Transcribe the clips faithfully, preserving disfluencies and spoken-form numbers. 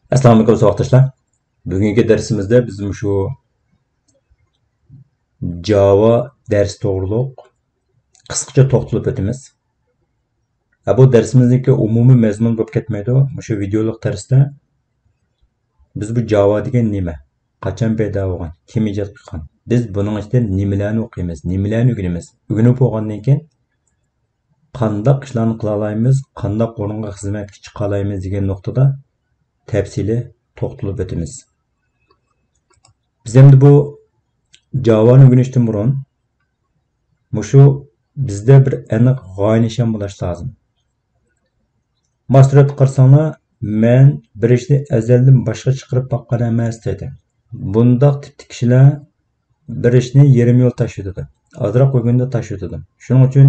ئەسسالامۇئەلەيكۇم ساۋاقداشلار. بۈگۈنكى دەرسىمىزدە بىز مۇشۇ جاۋا دەرسى توغرۇلۇق قىسقىچە توختىلىپ ئۆتىمىز. ھە، بۇ دەرسىمىزنىڭكى ئومۇمىي مەزمۇن بولۇپ كەتمەيدۇ. مۇشۇ ۋىدېئولۇق دەرستە بىز بۇ جاۋا دېگەن نېمە؟ قاچان پەيدا بولغان؟ كىم ئىجاد قىلغان؟ بىز بۇنىڭ ئىچىدە نېمىلەرنى ئوقۇيمىز؟ نېمىلەرنى ئۆگىنىمىز؟ ئۆگىنىپ بولغاندىن كېيىن قانداق ئىشلارنى قىلالايمىز، قانداق ئورۇنغا خىزمەتكە چىقالايمىز دېگەن نۇقتىدا تەپسىلىي توختىلىپ ئۆتىمىز. بىز ئەمدى بۇ جاۋانى ئۆگىنىشتىن بۇرۇن مۇشۇ بىزدە بىر ئېنىق غايە نىشان بولۇشى لازىم. ماستۇرەتتە قارىساڭلار، مەن بىر ئىشنى ئەزەلدىن باشقا چىقىرىپ باققان ئەمەس دېدى. بۇنداق تىپتىكى كىشىلەر بىر ئىشنى يېرىم يول تاشلىۋېتىدۇ، ئازراق ئۆگىنىدۇ، تاشلىۋېتىدۇ. شۇنىڭ ئۈچۈن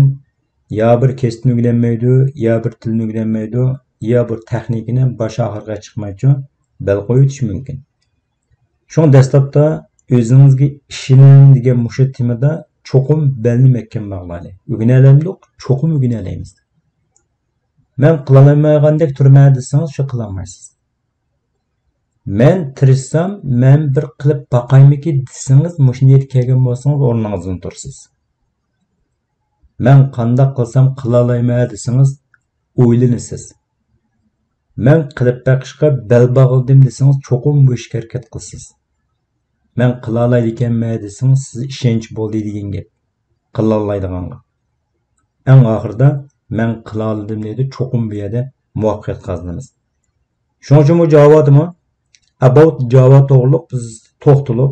يا بىر كەسىپنى ئۆگىنەلمەيدۇ، يا بىر تىلنى ئۆگىنەلمەيدۇ، يا بىر تېخنىكىنى باش ئاخىرىغا چىقمايچۇ بەل قويۇۋېتىشى مۇمكىن. شۇڭا دەسلەپتە ئۆزىڭىزگە ئىشىنىڭ دېگەن مۇشۇ تېمىدا چوقۇم بەلنى مەھكەم باغلايلى. ئۆگىنەلەمدۇق؟ چوقۇم ئۆگىنەلەيمىز. مەن قىلالايمىغاندەك تۇرىمەن دېسىڭىز، شۇ قىلالمايسىز. مەن تىرىشسام، مەن بىر قىلىپ باقايمىكى دېسىڭىز، مۇشۇ نىيەتكە كەلگەن بولسىڭىز، ئورنىڭىزدىن تۇرىسىز. مەن قانداق قىلسام قىلالايمەن دېسىڭىز، ئويلىنىسىز. مەن قىلىپ بېقىشقا بەل باغلىدىم دېسىڭىز، چوقۇم بۇ ئىشقا ھەرىكەت قىلىسىز. مەن قىلالايدىكەنمەن دېسىڭىز، سىز ئىشەنچ بولدى دېگەن گەپ. قىلالمايدىغانغا. ئەڭ ئاخىرىدا مەن قىلالىدىم دەيدۇ، چوقۇم بۇ يەردە مۇۋەپپەقىيەت قازىنىمىز. شۇنىڭ ئۈچۈن بۇ جاۋادىمۇ، ئاباۋت جاۋا توغرۇلۇق بىز توختىلىپ،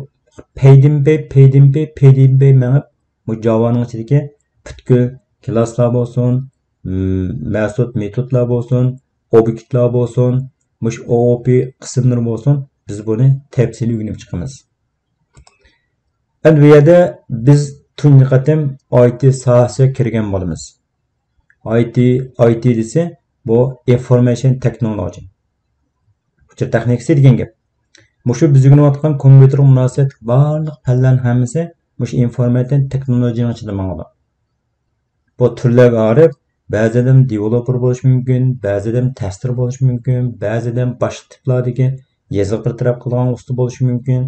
پەيدىنپەي، پەيدىنپەي، پەيدىنپەي مېڭىپ، بۇ جاۋانىڭ ئىچىدىكى پۈتكۈل كىلاسلار بولسۇن، مەسۇت مېتودلار بولسۇن، ئوبيېكتلار بولسۇن، مۇشۇ ئو ئو پى قىسىملىرى بولسۇن، بىز بۇنى تەپسىلىي ئۆگىنىپ چىقىمىز. ئەمدى بۇ يەردە بىز تۇنجى قېتىم ئاي تى ساھەسىگە كىرگەن بولىمىز. ئاي تى، ئاي تى دېسە، بۇ ئىنفورمېيشن تېخنولوگى. ئۇچۇر تېخنىكىسى دېگەن گەپ. مۇشۇ بىز ئۆگىنىۋاتقان كومپيۇتېرغا مۇناسىۋەتلىك بارلىق پەنلەرنىڭ ھەممىسى مۇشۇ ئىنفورمېيشن تېخنولوگىنىڭ ئىچىدە ماڭىدۇ. بۇ تۈرلەرگە ئايرىپ، بەزى ئادەم دېۋېلوپېر بولۇشى مۇمكىن، بەزى ئادەم تېستېر بولۇشى مۇمكىن، بەزى ئادەم باشقا تىپلاردىكى يېزىق بىر تەرەپ قىلىدىغان ئۇستا بولۇشى مۇمكىن،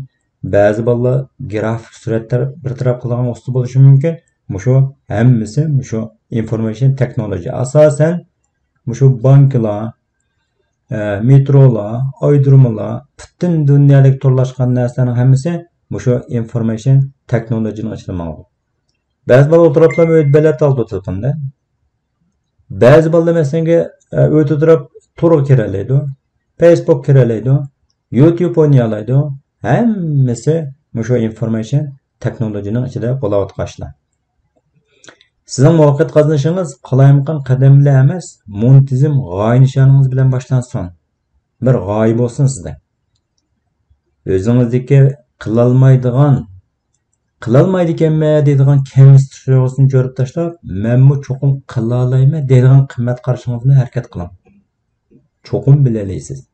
بەزى بالىلار گرافىك سۈرەتلەر بىر تەرەپ قىلىدىغان ئۇستا بولۇشى مۇمكىن. مۇشۇ ھەممىسى مۇشۇ ئىنفورمېيشن تېخنولوگى. ئاساسەن مۇشۇ بانكىلار، ئە، مېترولار، ئايرودروملار، پۈتۈن دۇنيادىكى تورلاشقان نەرسىلەرنىڭ ھەممىسى مۇشۇ ئىنفورمېيشن تېخنولوگىنىڭ ئىچىدە ماڭىدۇ. بەزى بالىلار ئولتۇرۇپلا ئۆيدە بەلەت ئالدى ئولتۇرىدىكەندە. بەزى بالىلار مەسىلەن، ئە، ئۆيدە ئولتۇرۇپ تورغا كىرەلەيدۇ، فېيسبۇك كىرەلەيدۇ، يۇتيۇب ئوينىيالايدۇ. ھەممىسى مۇشۇ ئىنفورمېيشن تېخنولوگىنىڭ ئىچىدە بولاۋاتقان ئىشلار. سىزنىڭ مۇۋەپپەقىيەت قازىنىشىڭىز قالايمىقان قەدەم بىلەن ئەمەس، مۇنتىزىم غايە نىشانىڭىز بىلەن باشلانسۇن. بىر غايە بولسۇن سىزدە. ئۆزىڭىزدىكى قىلالمايدىغان، قىلالمايدىكەنمەن دەيدىغان كەمسىتىش تۇيغۇسىنى چۆرۈپ تاشلاپ، مەنمۇ چوقۇم قىلالايمەن دەيدىغان قىممەت قارىشىڭىز بىلەن ھەرىكەت قىلىڭ. چوقۇم بىلەلەيسىز.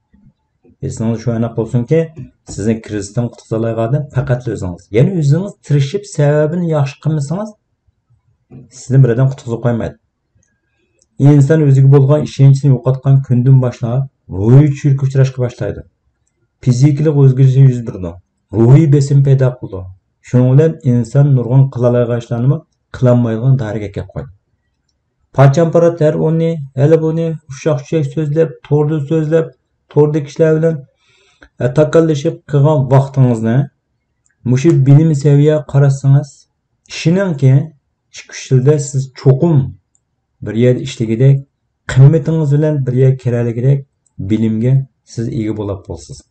ئېسىڭىزدە شۇ ئېنىق بولسۇنكى، سىزنى كىرىزىستىن قۇتقۇزالايدىغان ئادەم پەقەتلا ئۆزىڭىز. يەنى ئۆزىڭىز تىرىشىپ سەۋەبىنى ياخشى قىلمىسىڭىز، سىزنى بىر ئادەم قۇتقۇزۇپ قويمايدۇ. ئىنسان ئۆزىگە بولغان ئىشەنچىنى يوقاتقان كۈندىن باشلاپ روھىي چۈشكۈنلۈككە ئۇچراشقا باشلايدۇ. فىزىكىلىق ئۆزگىرىش يۈز بېرىدۇ. روھىي بېسىم پەيدا قىلىدۇ. شۇنىڭ بىلەن ئىنسان نۇرغۇن قىلالايدىغان ئىشلارنىمۇ قىلالمايدىغان دائىرىگە كەپ قالىدۇ. پاچان-پارات ھەر ئۇنى، ھېلى بۇنى، ئۇششاق-چۈششەك سۆزلەپ، توردا سۆزلەپ، توردىكى كىشىلەر بىلەن، ئە، تاكاللىشىپ قىلغان ۋاقتىڭىزنى مۇشۇ بىلىم سەۋىيەگە قاراتسىڭىز، ئىشىنىڭكى، ئىككى-ئۈچ يىلدا سىز چوقۇم بىر يەردە ئىشلىگۈدەك، قىممىتىڭىز بىلەن بىر يەرگە كىرەلىگۈدەك بىلىمگە سىز ئىگە بولاپ بولىسىز.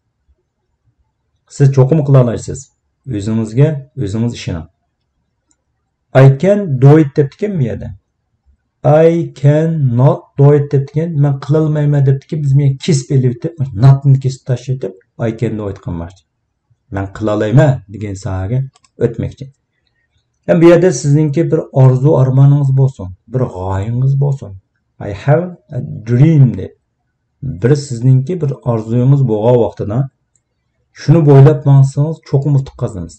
سىز چوقۇم قىلالايسىز. ئۆزىڭىزگە ئۆزىڭىز ئىشىنىڭ. I can do it دەپتىكەن بۇ يەردە. I can not do it دەپتىكەن. مەن قىلالمايمەن دەپتىكەن. بىز مېنى كېسىپ ئېلىۋېتىپ، ناتنى كېسىپ تاشلىۋېتىپ، I can do it قىلماقچى. مەن قىلالايمەن دېگەن ساھەگە ئۆتمەكچى. ھەم بۇ يەردە سىزنىڭكى بىر ئارزۇ ئارمانىڭىز بولسۇن، بىر غايىڭىز بولسۇن. I have a dream دەپ. بىر سىزنىڭكى بىر ئارزۇيىڭىز بولغان ۋاقتىدا شۇنى بويلاپ ماڭسىڭىز، چوقۇم ئۇتۇق قازىنىسىز.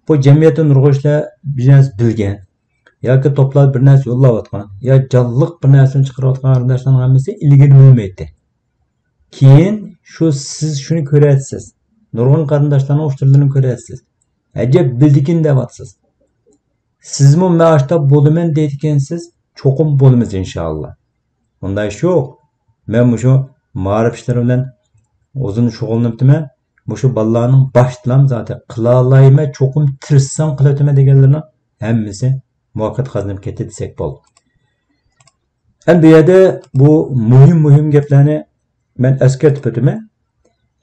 بۇ جەمئىيەتتە نۇرغۇن كىشىلەر بىر نەرسە بىلگەن ياكى توپلار بىر نەرسە يوللاۋاتقان يا جانلىق بىر نەرسىنى چىقىرىۋاتقان قېرىنداشلارنىڭ ھەممىسى ئىلگىرى بىلمەيتتى. كېيىن شۇ سىز شۇنى كۆرەتسىز. نۇرغۇن قېرىنداشلارنىڭ ئۇچۇرلىرىنى كۆرەتسىز. ئەجەب بىلىدىكىن دەۋاتىسىز. سىزمۇ مەن ئاشتا بولىمەن دەيدىكەنسىز، چوقۇم بولىمىز ئىنشائاللا. ئۇنداق ئىش يوق. مەن مۇشۇ مائارىپ ئىشلىرى بىلەن ئۇزۇن شۇغۇللىنىپتىمەن. مۇشۇ بالىلارنىڭ باشتىلام زادى قىلالايمەن، چوقۇم تىرىشسام قىلىۋېتىمەن دېگەنلىرىنىڭ ھەممىسى مۇۋەپپەقىيەت قازىنىپ كەتتى دېسەك بولىدۇ. ئەمدى بۇ يەردە بۇ مۇھىم، مۇھىم گەپلەرنى مەن ئەسكەرتىپ ئۆتىمەن.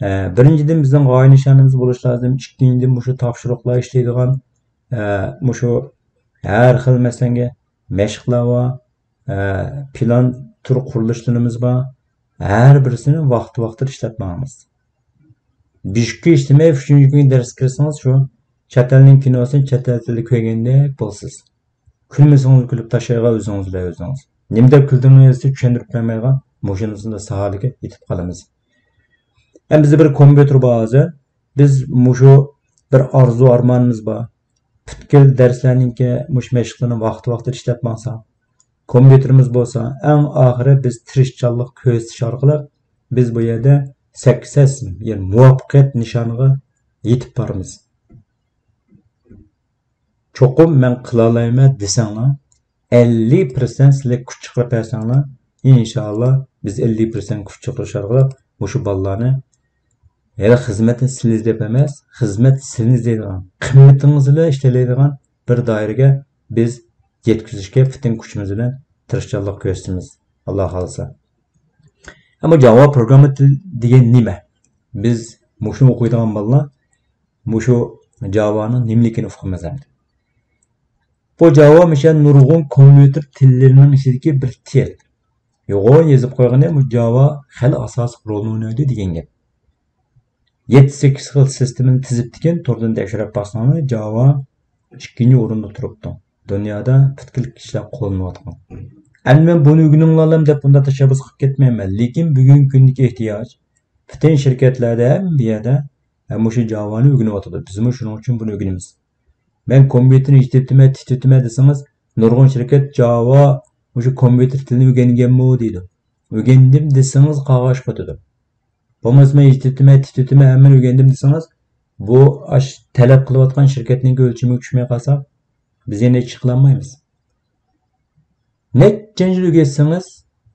ئە، بىرىنچىدىن، بىزنىڭ غايە نىشانىمىز بولۇش لازىم. ئىككىنچىدىن، مۇشۇ تاپشۇرۇقلار ئىشلەيدىغان، ئە، مۇشۇ ھەر خىل، مەسىلەنگە، مەشىقلەر بار، ئە، پىلان تۈر قۇرۇلۇشلىرىمىز بار. ھەر بىرسىنى ۋاقتى ۋاقتىدا ئىشلەپ ماڭىمىز. بۈگۈنكى ئىشلىمەي، ئۈچىنچى كۈنى دەرسكە كىرسىڭىز، شۇ چەت ئەلنىڭ كىنوسىنى چەت ئەل تىلىدا كۆرگەندەك بولىسىز. كۈلمىسىڭىز كۈلۈپ تاشلايدىغان ئۆزىڭىز بىلەن ئۆزىڭىز. نېمە دەپ كۈلدۈڭىز دېسە چۈشەندۈرۈپ بەرمەيدىغان مۇشۇنداق ساھەلەرگە يېتىپ قالىمىز. ئەمدى بىزدە بىر كومپيۇتېر بار ھازىر. بىز مۇشۇ بىر ئارزۇ ئارمانىمىز بار. پۈتكۈل دەرسلەرنىڭكى مۇشۇ مەشىقلىرىنى ۋاقتى ۋاقتىدا ئىشلەپ ماڭساق، كومپيۇتېرىمىز بولسا، ئەڭ ئاخىرى بىز تىرىشچانلىق كۆرسىتىش ئارقىلىق بىز بۇ يەردە سەكسەس، يەنى مۇۋەپپەقىيەت نىشانىغا يېتىپ بارىمىز. چوقۇم مەن قىلالايمەن دېسەڭلار، ئەللىك پىرسەنت سىلەر كۈچ چىقىرىپ بەرسەڭلار، ئىنشائاللا بىز ئەللىك پىرسەنت كۈچ چىقىرىش ئارقىلىق مۇشۇ بالىلارنى ھېلى خىزمەتنى سىلى ئىزدەپ ئەمەس، خىزمەت سىلىنى ئىزدەيدىغان، قىممىتىڭىز بىلەن ئىشلەيدىغان بىر دائىرىگە بىز يەتكۈزۈشكە پۈتۈن كۈچىمىز بىلەن تىرىشچانلىق كۆرسىتىمىز، ئاللا خالىسا. ئەمما جاۋا پروگرامما تىل دېگەن نېمە؟ بىز مۇشۇنى ئوقۇيدىغان بالىلار مۇشۇ جاۋانىڭ نېمىلىكىنى ئۇقىمىز ئەمدى. بۇ جاۋا مۇشۇ نۇرغۇن كومپيۇتېر تىللىرىنىڭ ئىچىدىكى بىر تىل. يوغان يېزىپ قويغىنى بۇ جاۋا خېلى ئاساسلىق رولنى ئوينايدۇ دېگەن گەپ. يەتتە سەككىز خىل سىستېمىنى تىزىپتىكەن، توردىن تەكشۈرۈپ باقساڭلار، جاۋا ئىككىنچى ئورۇندا تۇرۇپتۇ. دۇنيادا پۈتكۈل كىشىلەر قوللىنىۋاتقان. ئەمدى مەن بۇنى ئۆگىنىڭلارلام دەپ بۇنداق تەشەببۇس قىلىپ كەتمەيمەن، لېكىن بۈگۈنكى كۈندىكى ئېھتىياج، پۈتۈن شىركەتلەردە ھەممە يەردە، ھە، مۇشۇ جاۋانى ئۆگىنىۋاتىدۇ. بىزمۇ شۇنىڭ ئۈچۈن بۇنى ئۆگىنىمىز. مەن كومپيۇتېرنى ئىشلىتىمەن، تىتىتىمەن دېسىڭىز، نۇرغۇن شىركەت جاۋا مۇشۇ كومپيۇتېر تىلىنى ئۆگەنگەنمۇ دەيدۇ. ئۆگەندىم دېسىڭىز قاغاش قوتىدۇ. بولمىسا مەن ئىشلىتىمەن، تىتىتىمەن، ھەممىنى ئۆگەندىم دېسىڭىز، بۇ ئاش تەلەپ قىلىۋاتقان شىركەتنىڭكى ئۆلچىمىگە چۈشمەي قالساق، بىز يەنە ھېچ قىلالمايمىز. نەچچە يىل ئۆگەتسىڭىز،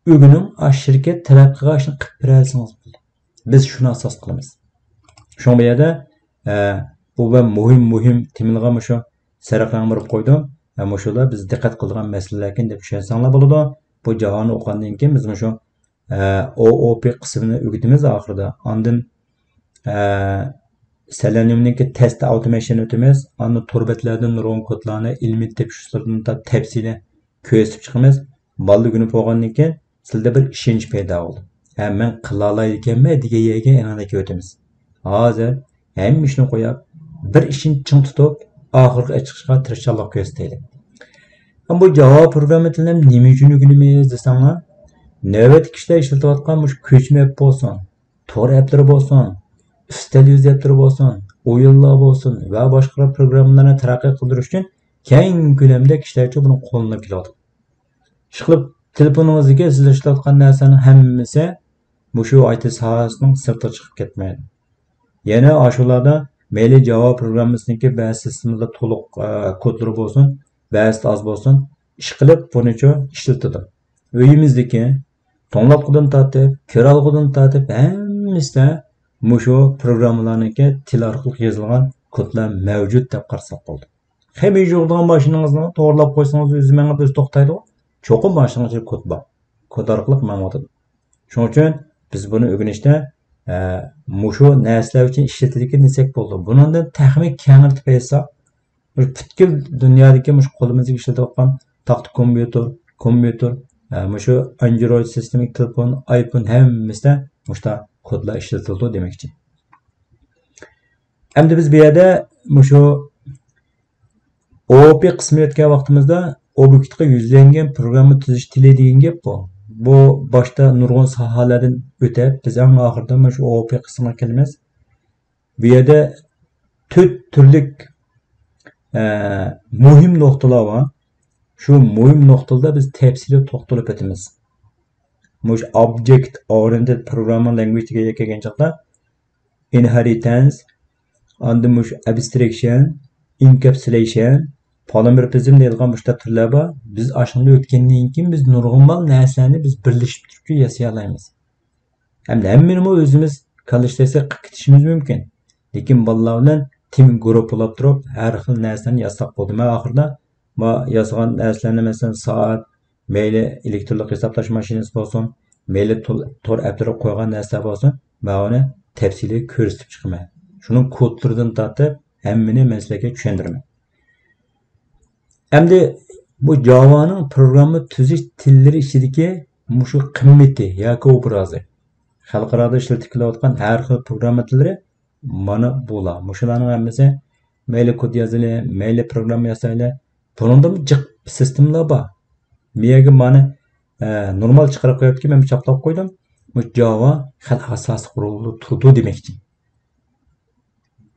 ئۆگىنىڭ، ئاش شىركەت تەلەپ قىلغان ئىشنى قىلىپ بېرەلىسىڭىز بولدى. بىز شۇنى ئاساس قىلىمىز. شۇڭا بۇ يەردە، ئە، بۇ بىر مۇھىم، مۇھىم تېمىلارغا مۇشۇ سېرىق رەڭ بېرىپ قويدۇم. ھە، مۇشۇلار بىز دىققەت قىلىدىغان مەسىلىلەركەن دەپ چۈشەنسەڭلار بولىدۇ. بۇ جاۋانى ئوقۇغاندىن كېيىن بىز مۇشۇ، ئە، ئو ئو پى قىسمىنى ئۆگىتىمىز ئاخىرىدا. ئاندىن، ئە، سېلېنىيۇمنىڭكى تېست ئاۋتومېيشن ئۆتىمىز. ئاندىن تور بەتلەردىن نۇرغۇن كودلارنى ئىلمىي تەكشۈرۈشلىرىدىن تارتىپ تەپسىلىي كۆرسىتىپ چىقىمىز. بالىلار ئۆگىنىپ بولغاندىن كېيىن سىلىدە بىر ئىشەنچ پەيدا بولىدۇ. ھە، مەن قىلالايدىكەنمەن دېگەن يەرگە ئېنىقلىق كېلىۋېتىمىز. ھازىر ھەممە ئىشنى قويۇپ، بىر ئىشنى چىڭ تۇتۇپ، ئاخىرقى ئېچىقىشقا تىرىشچانلىق كۆرسىتەيلى. ئەمما بۇ جاۋا پروگرامما تىلىنى نېمە ئۈچۈن ئۆگىنىمىز دېسەڭلار، نۆۋەتتىكى كىشىلەر ئىشلىتىۋاتقان مۇشۇ كۆچمە ئەپ بولسۇن، تور ئەپلىرى بولسۇن، ئۈستەل يۈزى ئەپلىرى بولسۇن، ئويۇنلار بولسۇن ۋە باشقا پروگراممىلارنى تەرەققىي قىلدۇرۇش ئۈچۈن كەڭ كۆلەمدە كىشىلەرچە بۇنى قوللىنىپ كېلىۋاتىدۇ. ئىشقىلىپ، تېلېفونىڭىزدىكى سىز ئىشلەتكەن نەرسىلەرنىڭ ھەممىسى مۇشۇ ئاي تى ساھەسىنىڭ سىرتىغا چىقىپ كەتمەيدۇ. يەنە ئاشۇلاردا مەيلى جاۋا پروگراممىسىنىڭكى بەزى سىستېمىدا تولۇق، ئە، كودلىرى بولسۇن، بەزىدە ئاز بولسۇن، ئىشقىلىپ بۇنىچۇ ئىشلىتىدۇ. ئۆيىمىزدىكى توڭلاتقۇدىن تارتىپ، كىرئالغۇدىن تارتىپ ھەممىسىدە مۇشۇ پروگراممىلارنىڭكى تىل ئارقىلىق يېزىلغان كودلار مەۋجۇت دەپ قارىساق بولىدۇ. خېمىر يۇغىدىغان ماشىنىڭىزنى توغرىلاپ قويسىڭىز، ئۆزى مېڭىپ ئۆزى توختايدىغۇ. چوقۇم ماشىنىڭىڭ ئىچىدە كود بار. كود ئارقىلىق مېڭىۋاتىدۇ. شۇنىڭ ئۈچۈن بىز بۇنى ئۆگىنىشتە، ئە، مۇشۇ نەرسىلەر ئۈچۈن ئىشلىتىدىكەن دېسەك بولىدۇ. بۇنىڭدىن تېخىمۇ كەڭرىتىپ ئېيتساق، مۇشۇ پۈتكۈل دۇنيادىكى مۇشۇ قولىمىزدىكى ئىشلىتىۋاتقان تاختا كومپيۇتېر، كومپيۇتېر، ئە، مۇشۇ ئاندرويد سىستېمىك تېلېفون، ئايفون ھەممىسىدە مۇشۇنداق كودلار ئىشلىتىلىدۇ دېمەكچى. ئەمدى بىز بۇ يەردە مۇشۇ ئو ئو پى قىسمىنى ئۆتكەن ۋاقتىمىزدا ئوبيېكتقا يۈزلەنگەن پروگرامما تۈزۈش تىلى دېگەن گەپ بۇ. بۇ باشتا نۇرغۇن ساھەلەردىن ئۆتۈپ، بىز ئەڭ ئاخىرىدا مۇشۇ ئو ئو پى قىسمىغا كېلىمىز. بۇ يەردە تۆت تۈرلۈك، ئە، مۇھىم نۇقتىلار بار. شۇ مۇھىم نۇقتىلاردا بىز تەپسىلىي توختىلىپ ئۆتىمىز. مۇشۇ object oriented programming language دېگەن يەرگە كەلگەن چاغدا، inheritance، ئاندىن مۇشۇ abstraction، encapsulation، polymorphism دەيدىغان مۇشۇنداق تۈرلەر بار. بىز ئاشۇندىن ئۆتكەندىن كېيىن بىز نۇرغۇنلىغان نەرسىلەرنى بىز بىرلىشىپ تۇرۇپ ياسىيالايمىز. ھەمدە ھەممىنىمۇ ئۆزىمىز كاللىشتۇرساق قىلىپ كېتىشىمىز مۇمكىن. لېكىن بالىلار بىلەن تىم گۇرۇپپىلاپ تۇرۇپ ھەر خىل نەرسىلەرنى ياساپ بولدى. مەن ئاخىرىدا ما ياسىغان نەرسىلەرنى، مەسىلەن، سائەت، مەيلى ئېلېكترونلۇق ھېسابلاش ماشىنىسى بولسۇن، مەيلى تور، تور ئەپلىرىگە قويغان نەرسىلەر بولسۇن، مەن ئۇنى تەپسىلىي كۆرسىتىپ چىقىمەن. شۇنىڭ كودلىرىدىن تارتىپ ھەممىنى مەن سىلەرگە چۈشەندۈرىمەن. ئەمدى بۇ جاۋانىڭ پروگرامما تۈزۈش تىللىرى ئىچىدىكى مۇشۇ قىممىتى ياكى ئوبرازى، خەلقئارادا ئىشلىتىپ كېلىۋاتقان ھەر خىل پروگرامما تىللىرى مانا بۇلار. مۇشۇلارنىڭ ھەممىسى مەيلى كود يازىلى، مەيلى پروگرامما ياسايلى، بۇنىڭدىمۇ جىق سىستېمىلار بار. بۇ يەرگە مانا، ئە، نورمال چىقىرىپ قويۇپتىكەن، مەن چاپلاپ قويدۇم. بۇ جاۋا خېلى ئاساسلىق رولدا تۇرىدۇ دېمەكچى.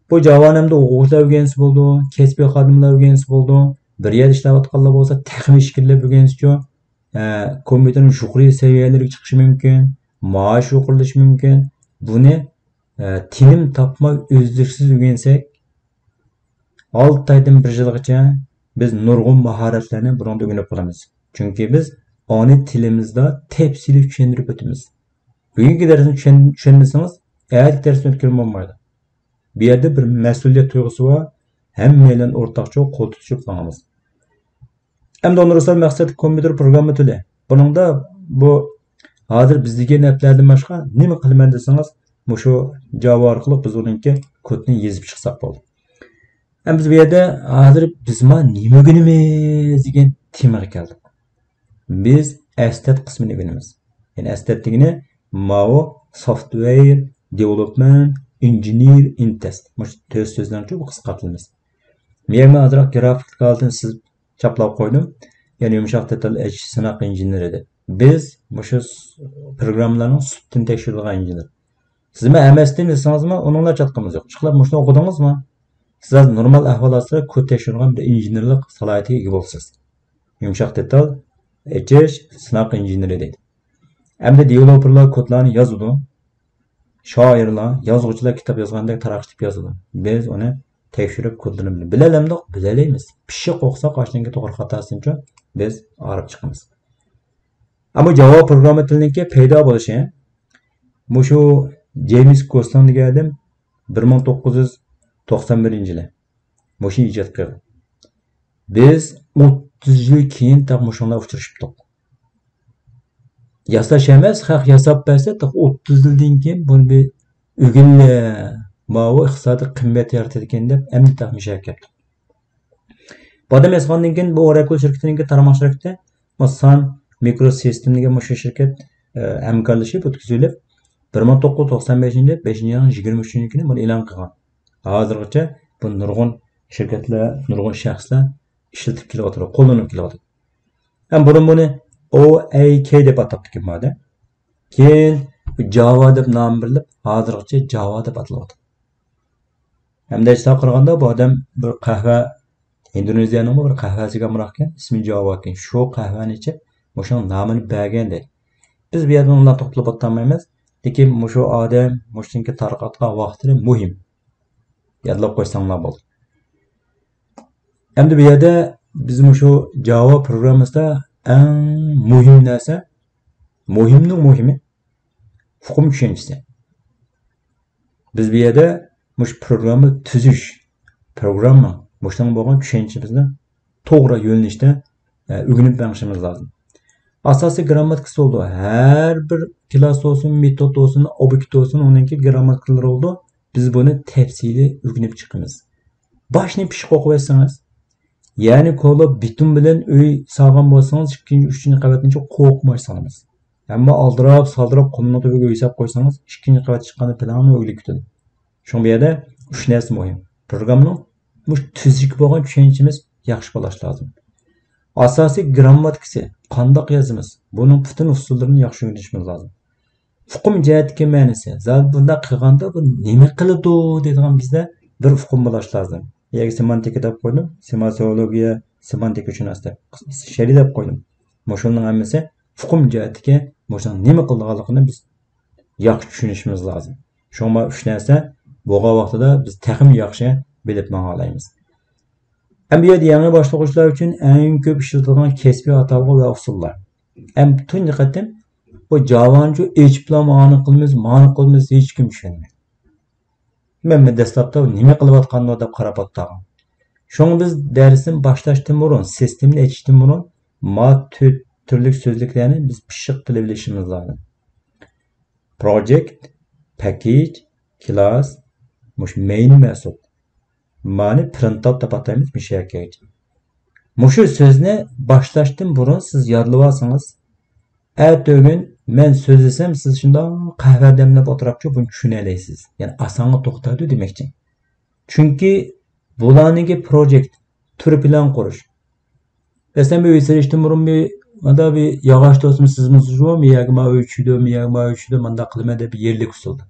بۇ جاۋانى ئەمدى ئوقۇغۇچىلار ئۆگەنسە بولىدۇ، كەسپىي خادىملار ئۆگەنسە بولىدۇ، بىر يەردە ئىشلەۋاتقانلار بولسا تېخىمۇ ئىچكىرىلەپ ئۆگەنسىچۇ، ئە، كومپيۇتېرنىڭ يۇقىرى سەۋىيەلىرىگە چىقىشى مۇمكىن، مائاش يۇقىرىلىشى مۇمكىن. بۇنى، ئە، تىنىم تاپماي ئۈزلۈكسىز ئۆگەنسەك، ئالتە ئايدىن بىر يىلغىچە بىز نۇرغۇن ماھارەتلەرنى بۇنىڭدا ئۆگىنىپ قالىمىز. چۈنكى بىز ئانى تىلىمىزدا تەپسىلىي چۈشەندۈرۈپ ئۆتىمىز. بۈگۈنكى دەرسنى چۈشەن-، چۈشەنمىسىڭىز، ئەتىكى دەرسنى ئۆتكىلىمۇ بولمايدۇ. بۇ يەردە بىر مەسئۇلىيەت تۇيغۇسى بار، ھەممەيلەن ئورتاقچە قول تۇتۇشۇپ ماڭىمىز. ئەمدى ئۇنىۋېرسال مەقسەتلىك كومپيۇتېر پروگرامما تىلى. بۇنىڭدا بۇ ھازىر بىز دېگەن ئەپلەردىن باشقا نېمە قىلىمەن دېسىڭىز، مۇشۇ جاۋا ئارقىلىق بىز ئۇنىڭكى كودنى يېزىپ چىقساق بولدى. ئەمدى بىز بۇ يەردە ھازىر بىز ما نېمە ئۆگىنىمىز دېگەن تېمىغا كەلدۇق. بىز ئەستەت قىسمىنى ئۆگىنىمىز. يەنى ئەستەت دېگىنى ماۋۇ سوفتۋېر دېۋېلوپمېنت ئىنژېنېر ئىن تېست. مۇشۇ تۆت سۆزنىڭچۇ بۇ قىسقارتىلمىسى. مېنىڭ ھازىر گرافىك ھالىتىنى سىزىپ چاپلاپ قويدۇم. يەنى يۇمشاق دېتال ئېچىش سىناق ئىنژېنېرى دەپ. بىز مۇشۇ س-، پروگراممىلارنىڭ سۈپىتىنى تەكشۈرىدىغان ئىنژېنېر. سىزمۇ ھەممىسىدىن دېسىڭىزمۇ، ئۇنىڭلا چاتىقىمىز يوق. ئىشقىلىپ مۇشۇنى ئوقۇدىڭىزمۇ؟ سىز ھازىر نورمال ئەھۋال ئاستىدا كود تەكشۈرىدىغان بىر ئىنژېنېرلىق سالاھىيىتىگە ئىگە بولىسىز. يۇمشاق دېتال ئېچىش سىناق ئىنژېنېرى دەيدۇ. ئەمدى دېۋېلوپېرلار كودلارنى يازىدۇ. شائىرلار، يازغۇچىلار كىتاب يازغاندەك تاراقشىتىپ يازىدۇ. بىز ئۇنى تەكشۈرۈپ كودلىرىنى بىلەلەمدۇق؟ بىلەلەيمىز. پىششىق ئوقۇساق ئاشۇنىڭكى توغرا خاتاسىنىچۇ بىز ئايرىپ چىقىمىز. ئەمما جاۋا پروگرامما تىلىنىڭكى پەيدا بولۇشى، مۇشۇ جېيمىس كوسلىڭ دېگەن ئادەم بىر مىڭ توققۇز يۈز توقسان بىرىنچى يىلى مۇشۇنى ئىجاد قىلغان. بىز ئوتتۇز يىل كېيىن تاق مۇشۇڭلار ئۇچرىشىپتۇق. ياساش ئەمەس، خەق ياساپ بەرسە، تاق ئوتتۇز يىلدىن كېيىن بۇنى بىر ئۆگىنىلە، ماۋۇ ئىقتىسادىي قىممەت يارىتىدىكەن دەپ ئەمدى تاق مۇشۇ يەرگە كەپتۇق. بۇ ئادەم ياسىغاندىن كېيىن بۇ ئوراكل شىركىتىنىڭكى تارماق شىركىتى، بۇ سان مىكرو سىستېم دېگەن مۇشۇ شىركەت، ئە، ھەمكارلىشىپ ئۆتكۈزۈۋېلىپ، بىر مىڭ توققۇز يۈز توقسان بەشىنچى يىلى بەشىنچى ئاينىڭ يىگىرمە ئۈچىنچى كۈنى بۇنى ئېلان قىلغان. ھازىرغىچە بۇ نۇرغۇن شىركەتلەر، نۇرغۇن شەخسلەر ئىشلىتىپ كېلىۋاتىدۇ، قوللىنىپ كېلىۋاتىدۇ. ھەم بۇرۇن بۇنى ئو ئەي كەي دەپ ئاتاپتىكەن مادە. كېيىن جاۋا دەپ نام بېرىلىپ، ھازىرغىچە جاۋا دەپ ئاتىلىۋاتىدۇ. ھەمدە ھېساب قىلغاندا بۇ ئادەم بىر قەھۋە، ئىندونېزىيەنىڭ بىر قەھۋەسىگە ئامراق ئىكەن، ئىسمى جاۋا ئىكەن. شۇ قەھۋەنى ئىچىپ، مۇشۇنىڭ نامىنى بەرگەن دەيدۇ. بىز بۇ يەردە ئۇنىڭ بىلەن توختىلىپ ئولتۇرمايمىز. لېكىن مۇشۇ ئادەم، مۇشۇنىڭكى تارقاتقان ۋاقىتلىرى مۇھىم. يادلاپ قويساڭلار بولدى. ئەمدى بۇ يەردە بىز مۇشۇ جاۋا پروگراممىسىدا ئەڭ مۇھىم نەرسە، مۇھىمنىڭ مۇھىمى، ئۇقۇم چۈشەنچىسى. بىز بۇ يەردە مۇشۇ پروگرامما تۈزۈش، پروگرامما، مۇشۇنىڭ بولغان چۈشەنچىمىزنى توغرا يۆنىلىشتە، ئە، ئۆگىنىپ مېڭىشىمىز لازىم. ئاساسىي گىرامماتىكىسى بولىدۇ. ھەر بىر كىلاس بولسۇن، مېتود بولسۇن، ئوبيېكت بولسۇن، ئۇنىڭكى گىرامماتىكىلىرى بولىدۇ. بىز بۇنى تەپسىلىي ئۆگىنىپ چىقىمىز. باشنى پىششىق ئوقۇۋەتسىڭىز، يەنى كولاپ بېتون بىلەن ئۆي سالغان بولسىڭىز، ئىككىنچى، ئۈچىنچى قەۋەتنىچە قورقماي سالىمىز. ئەمما ئالدىراپ، سالدىراپ، قۇمنىڭ تۈۋىگە ئۆي ساپ قويسىڭىز، ئىككىنچى قەۋەت چىققاندا پىلاننى ئۆگىلىپ كېتىدۇ. شۇڭا بۇ يەردە ئۈچ نەرسە مۇھىم. پروگراممىنىڭ مۇشۇ تۈزۈككە بولغان چۈشەنچىمىز ياخشى بولۇش لازىم. ئاساسىي گىرامماتىكىسى، قانداق يازىمىز، بۇنىڭ پۈتۈن ئۇسۇللىرىنى ياخشى ئۆگىنىشىمىز لازىم. ئۇقۇم جەھەتتىكى مەنىسى، زادى بۇنداق قىلغاندا بۇ نېمە قىلىدۇ دەيدىغان بىزدە بىر ئۇقۇم بولۇش لازىم. يەنى سېمانتىكا دەپ قويدۇم، سېماسىئولوگىيە، سېمانتىكا شۇناس دەپ، شەرھى دەپ قويدۇم. مۇشۇنىڭ ھەممىسى ئۇقۇم جەھەتتىكى مۇشۇنىڭ نېمە قىلىدىغانلىقىنى بىز ياخشى چۈشىنىشىمىز لازىم. شۇڭا مۇشۇ ئۈچ نەرسە بولغان ۋاقتىدا بىز تېخىمۇ ياخشى بىلىپ ماڭالايمىز. ئەمدى بۇ يەردە يېڭى باشلىغۇچىلار ئۈچۈن ئەڭ كۆپ ئىشلىتىدىغان كەسپىي ئاتالغۇ ۋە ئۇسۇللار. ئەمدى تۇنجى قېتىم بۇ جاۋانى ئېچىپلا مانى قىلىمىز، مانى قىلىمىز، ھېچكىم چۈشەنمەيدۇ. مەن دەسلەپتە نېمە قىلىۋاتقاندۇ دەپ قاراپ ئولتۇرغان. شۇڭا بىز دەرسنى باشلاشتىن بۇرۇن، سىستېمىنى ئېچىشتىن بۇرۇن ما تۆت تۈرلۈك سۆزلۈكلەرنى بىز پىششىق بىلىۋېلىشىمىز لازىم. پروجېكت، پەككېج، كىلاس، مۇشۇ مەين مەسۇت. مانى پرىنت ئاوت دەپ ئاتايمىز مۇشۇ يەرگىچە. مۇشۇ سۆزنى باشلاشتىن بۇرۇن سىز يادلىۋالسىڭىز، ئەتىگۈن مەن سۆزلىسەم، سىز شۇنداق قەھۋە دەملەپ ئولتۇراپچۇ بۇنى چۈشىنەلەيسىز. يەنى ئاسانغا توختايدۇ دېمەكچى. چۈنكى بۇلارنىڭكى پروجېكت، تۈر پىلان قۇرۇش. مەسىلەن، بىر ئۆي سېلىشتىن بۇرۇن بىر، ماندا بىر ياغاچ توسما سىزمىسى شۇ، مېيەگە ما ئۆي چۈشىدۇ، مېيەگە ما ئۆي چۈشىدۇ، مانداق قىلىمەن دەپ يەرلىك ئۇسۇلدا.